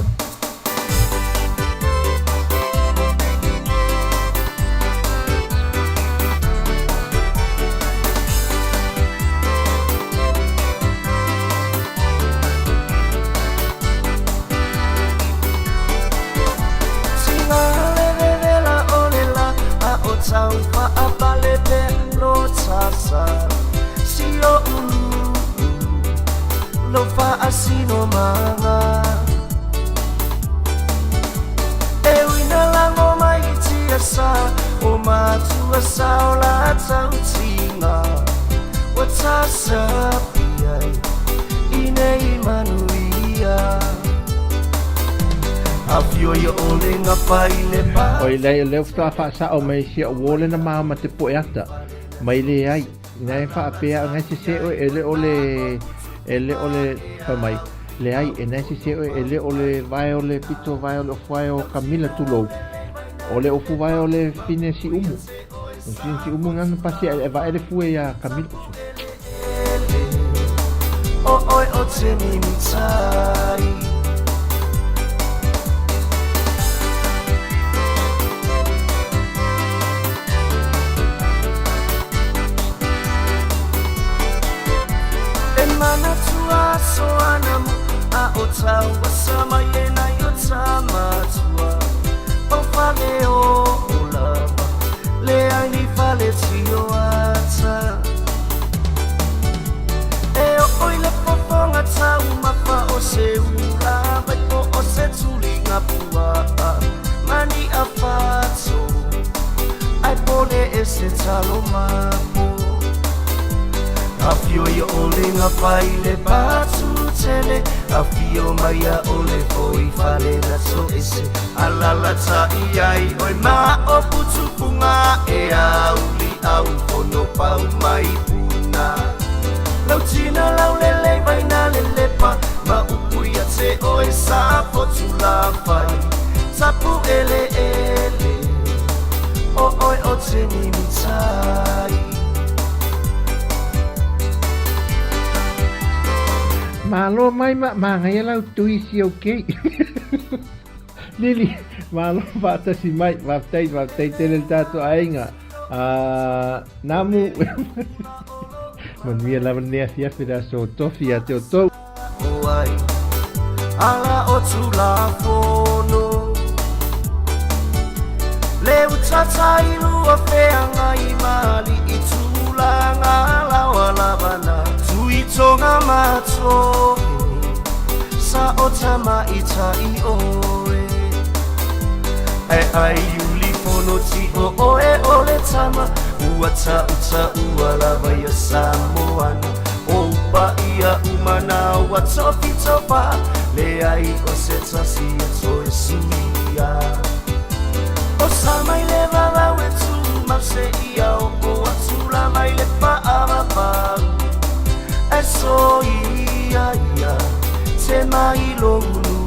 Oi lea lea faatoa faasao mai si au uo lena ma ma te poe ata mai leai na e faapea ngai sese oe e le o le e le o le fai mai leai e nai sese oe e le o le vae o le pito vae o le ofu vae o Camila tulou o le ofu vae o le fine siumu o fine siumu nana pasi e vae le fue ia Camila. o tau sa mai e nai o tamatua o fale o o lava le ai ni fale tio ata e o oi le fofonga tau mafa o se ula vai po o se tulinga pua mani a fato ai pole e se talo mapo Afio ia ole ngā whai le pātū tele Afio mai a ole foi fale na so ese Alala ta iai oi ma o putupunga E auli au fono pau mai puna Lau tina lau lele vai na lelepa Ma upu ia te oe sa fotu la whai Tapu ele ele O oi o te mimitai Malo mai ma magaia lau tui si okay. Lili, malo faatasi mai, faafetai, faafetai tele le tatou aiga. Namu, manuia lava lenei afiafi le aso tofi ia te outou. Ai, ala o Tulafono Le utata i lua feanga i mali i tulaga lawa lavana Tuitonga matohe Sa o tama i tai oe Ai ai uli fono ti o oe o le tama Ua ta uta ua lava ia Samoana O upa ia umana ua tofi tofa Le ai o se tasi e toe suia O sa mai le vavau e tu mau se ia o o atula mai le paavavau E so ia ia te mai lo ulu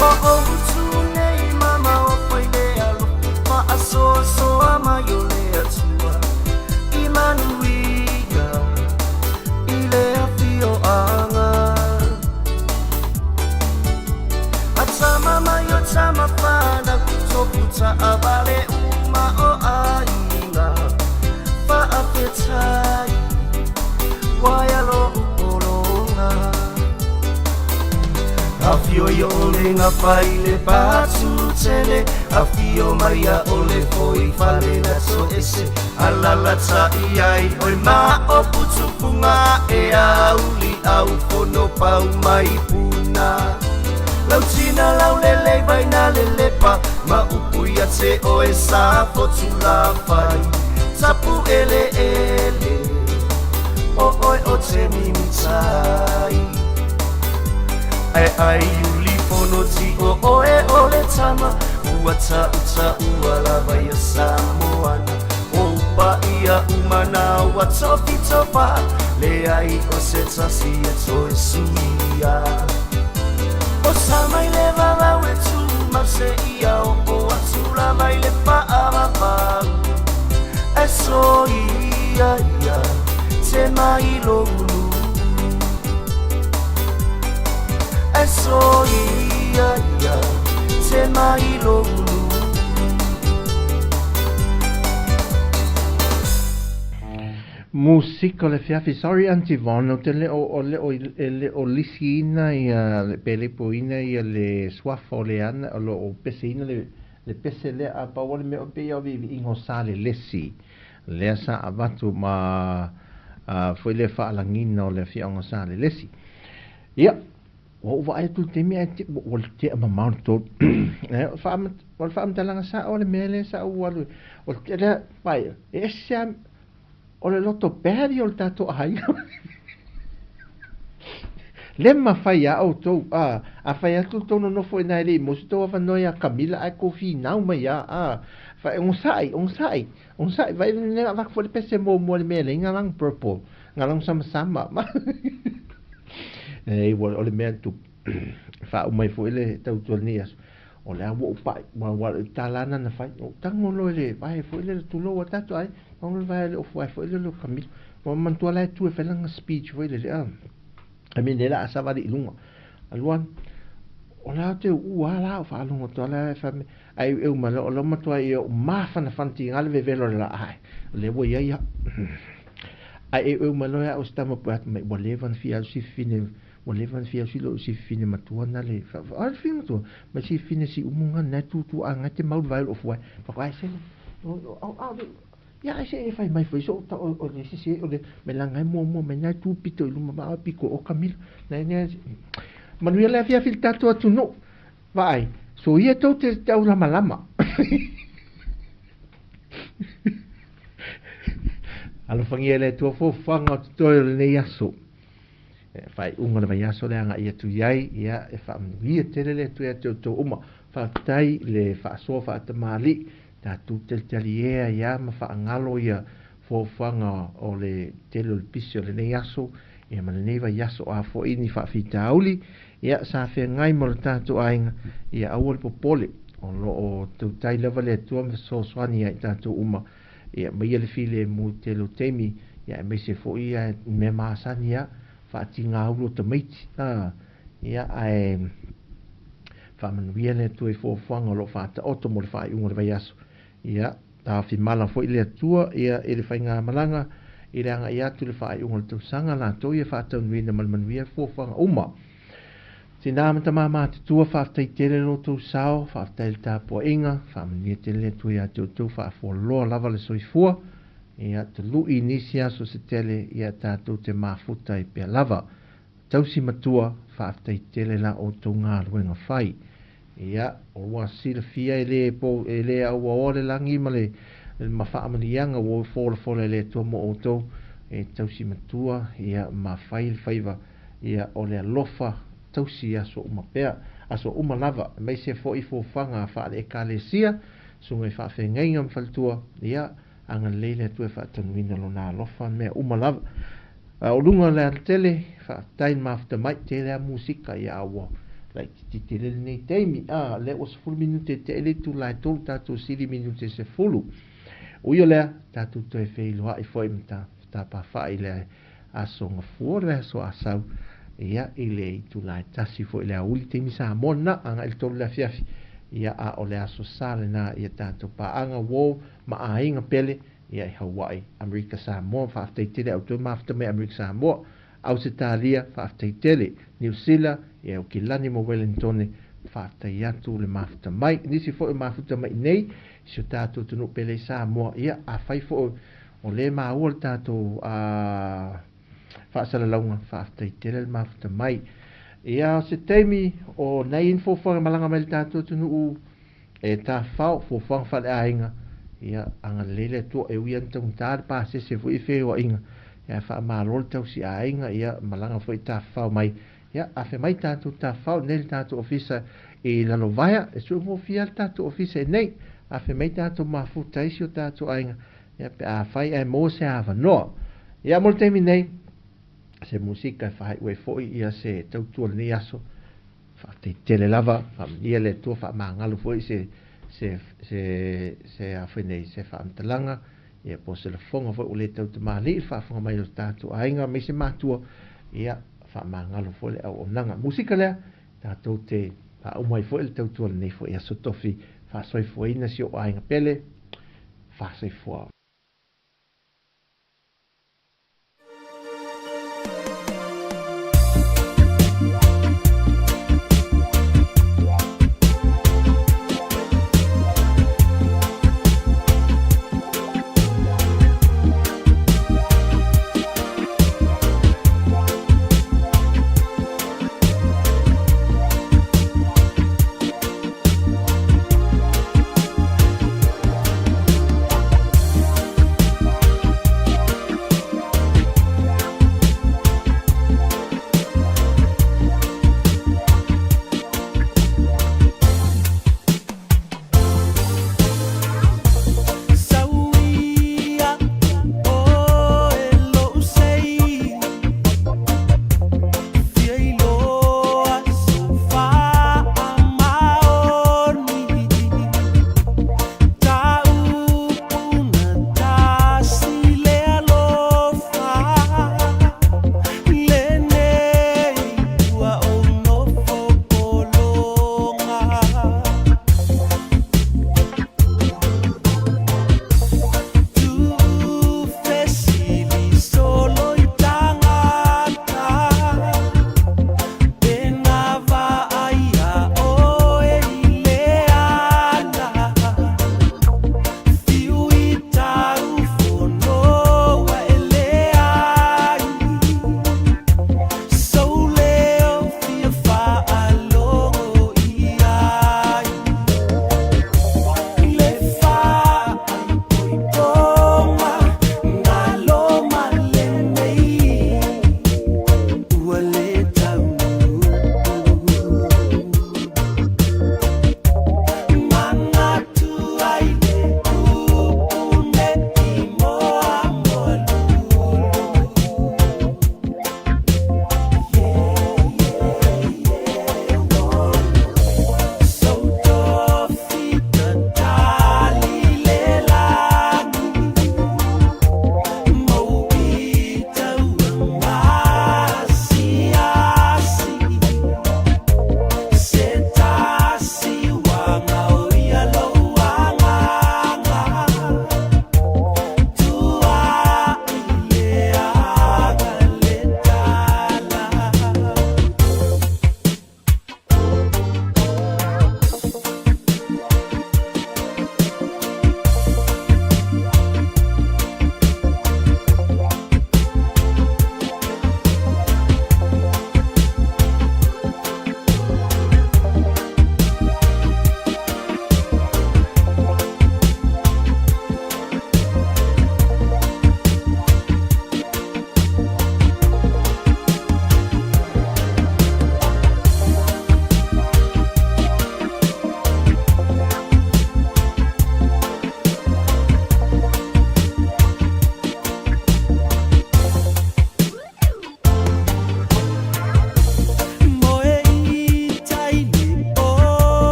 O o utu nei mama o pai le alo Ma aso aso a mai o le atua I manuia i le afio anga A tama mai o tama whanau Toputa a vale uma o aiga Faafetai Waia lo upolonga Afio ia ole ngā whai le pātū tele Afio mai a ole foi fale na so ese Alala ta iai oi ma o putupunga E auli au fono pau mai puna Lau tina lau lele vai na lelepa Ma upu ia te oe sa fotu la whai Tapu ele ele O oe o te mimitai Ai ai uli fono ti o oe o le tama Ua ta uta ua lava ia Samoana O upa ia umana ua tofi tofa Le ai o se tasi e toe suia O sa mai le vavau e tu mau se ia o o atula mai le paavavau E so ia ia te mai lo ulu E so ia ia te mai lo ulu Musika o le afiafi, sorry Aunty Yvonne, ou te le o, o le o, e le o lisiina ia le pelepoina ia le suafa o le ana, o lo o peseina le pese lea a pau o le mea o pei o viiviiga o sa le lesi. Lea sa avatu ma foi le faalagiga o le afioaga o sa le lesi. Ia, ua ou vaai atu i le taimi ae te, ua le tea mamao le tolu. O le faamatalaga sao o le mea lea sa ou alu, o le lea, pai, e ese lava, o le loto pea o le tatou aiga. Le mafai a outou, a fai atu tou nonofo i nai le i mosi tou avanoa ia Camila ae kou finau mai a, a, fa onosai, onosai, onosai, vai le avatu foi le pese muamua le mea lea galang purple, galang samasama. E, ua o le mea tu, faauma ai foi le tautua i lenei aso, o le a ua ou pai, ua ua le tala na fai, o tago loa i le vae foi le tulou a tatou ai, tago le vae le ofu ai foi le lo Camila. Ua manatua la e tu e fai lana speech foi le lea. I mean, le la a savali i luga. Alu ane, O le a te uu a la o faalogo atu a la e fai mai, ae eueu mai loa, o lea ua matua ia ou mafanafana tiga le vevelo o le laa, o lea ua i ai au. Ae eueu mai loa ia au se tama pue atu mai, ua leva ona fia alu si fafine, ua leva ona fia alu si lou si fafine matua na le, a le fafine matua, mai si fafine si umu nga na e tutu a nga te mau le vai o lou fua. Fai atu, ai sele, au, au, ia ai se e fai mai foi sou tau o le sese o le me langa e muamua mai na e tu pito i luma ma piko o Kamila. Na ne manuia le afiafi le tatou atunuu. Vaai, so ia tou te tau lamalama. Alofagia e le Atua foafoaga o totoe o lenei aso. E faaiuga o le vaiaso le agai atu i ai, ia e faamanuia tele le Atua ia te outou uma. Faafetai le faasoa faatamalii, tatou talitalie ai lava ma faagalo ia foafoaga o le tele o le pisi o lenei aso, ia ma lenei vaiaso a foi ni faafitauli, ia sa feagai ma lo tatou aiga, ia aua le popole, o lo o tautai lava le Atua ma fesoasoani ia i tatou uma, ia maia le filemu i le tele o taimi, ia aemaise foi ia mea masani lava, faatigaulu o tamaiti, a, ia ae faamanuia le Atua i fuafuaga o lo o faataoto mo le faaiuga o le vaiaso. Ia, taofi mala foi le Atua ia i le faigamalaga i le agai atu i le faaiuga o le tausaga, latou ia faataunuina ma le manuia fuafuaga uma. Tina ma tama matutua, faafetai tele lo outou sao, faafetai i le tapuaiga, faamanuia tele le Atua ia te outou, faafualoa lava le soifua, ia tului i nisi aso se tele, ia tatou te mafuta ai pea lava. Tausi matua, faafetai tele la outou galuega fai. Ia, ua silafia e le po, e le auaoa le lagi ma le ma faamanuiaga ua folafola e le Atua mo outou, e tausi matua, ia ma fai le faiva, ia o le alofa tausi i aso uma pea, aso uma lava, aemaise foi fuafuaga faale-Ekalesia, susuga i faafeagaiga ma faletua, ia, agalelei le Atua e faatanuina lona alofa mea uma lava. A o luga o le alatele, faafetai le mafuta mai, tele lava musika, ia a ua laitiiti tele lenei taimi, a lea ua 10 minute e tea i le itula e tolu, tatou sili minute e 10. Ui o lea, tatou toe feiloai foi ma tapafai i le aso Gafua, le aso Asau, ia i le itula e tasi foi i le aoauli, taimi Samoa lena, agai i le 3 i le afiafi, ia a o le aso Sa lena ia tatou paaga uo ma aiga pele, ia i Hawaii, Amerika Samoa, faafetai tele au toe mafuta mai Amerika Samoa, Ausetalia, faafetai tele, Niu Sila, ia Aukilani ma Wellingtone, faafetai atu le mafuta mai. Nisi foi o mafuta mai nei, si o tatou atunuu pele i Samoa, ia afai foi o lea e maua le tatou faasalalauga, faafetai tele le mafuta mai. Ia o se taimi o nai ni fuafuaga malaga mai le tatou atunuu e tafafao, fuafuaga faaleaiga, ia agalelei le Atua, e ui lava ina taugata le pasese foi i feoaiga, ia faamalo le tausiaiga, ia malaga foi tafafao mai, ia afe mai tatou tafafao nei le tatou ofisa i Lalovaea, e suegofie lava le tatou ofisa i nei, afe mai tatou mafuta ai si o tatou aiga, ia pe afai ae maua se avanoa. Ia mo le taimi nei, se musika e faaiu ai foi ia se tautua o lenei aso, faafetai tele lava, faamanuia le Atua, faamagalo foi se se se se a foi nei se faamatalaga, ia po o se lafoga foi ua le tautamalii i le faafofoga mai o le tatou aiga aemaise matua, ia faamagalo foi le auaunaga. Musika lea, tatou te faauma ai foi le tautua o lenei foi aso tofi, faasoifuaina si ou aiga pele, faasoifua.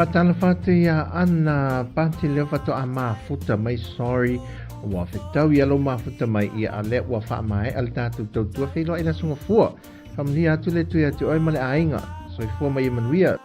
Faatalofa atu iā Ana Pati lea faatoa mafuta mai sorry ua fetau ia lou mafuta mai ia a lea ua faamaea le tatou tautua feiloai le Aso Gafua. Faamanuia atu le Atua ia te oe ma le aiga. Soifua ma ia manuia.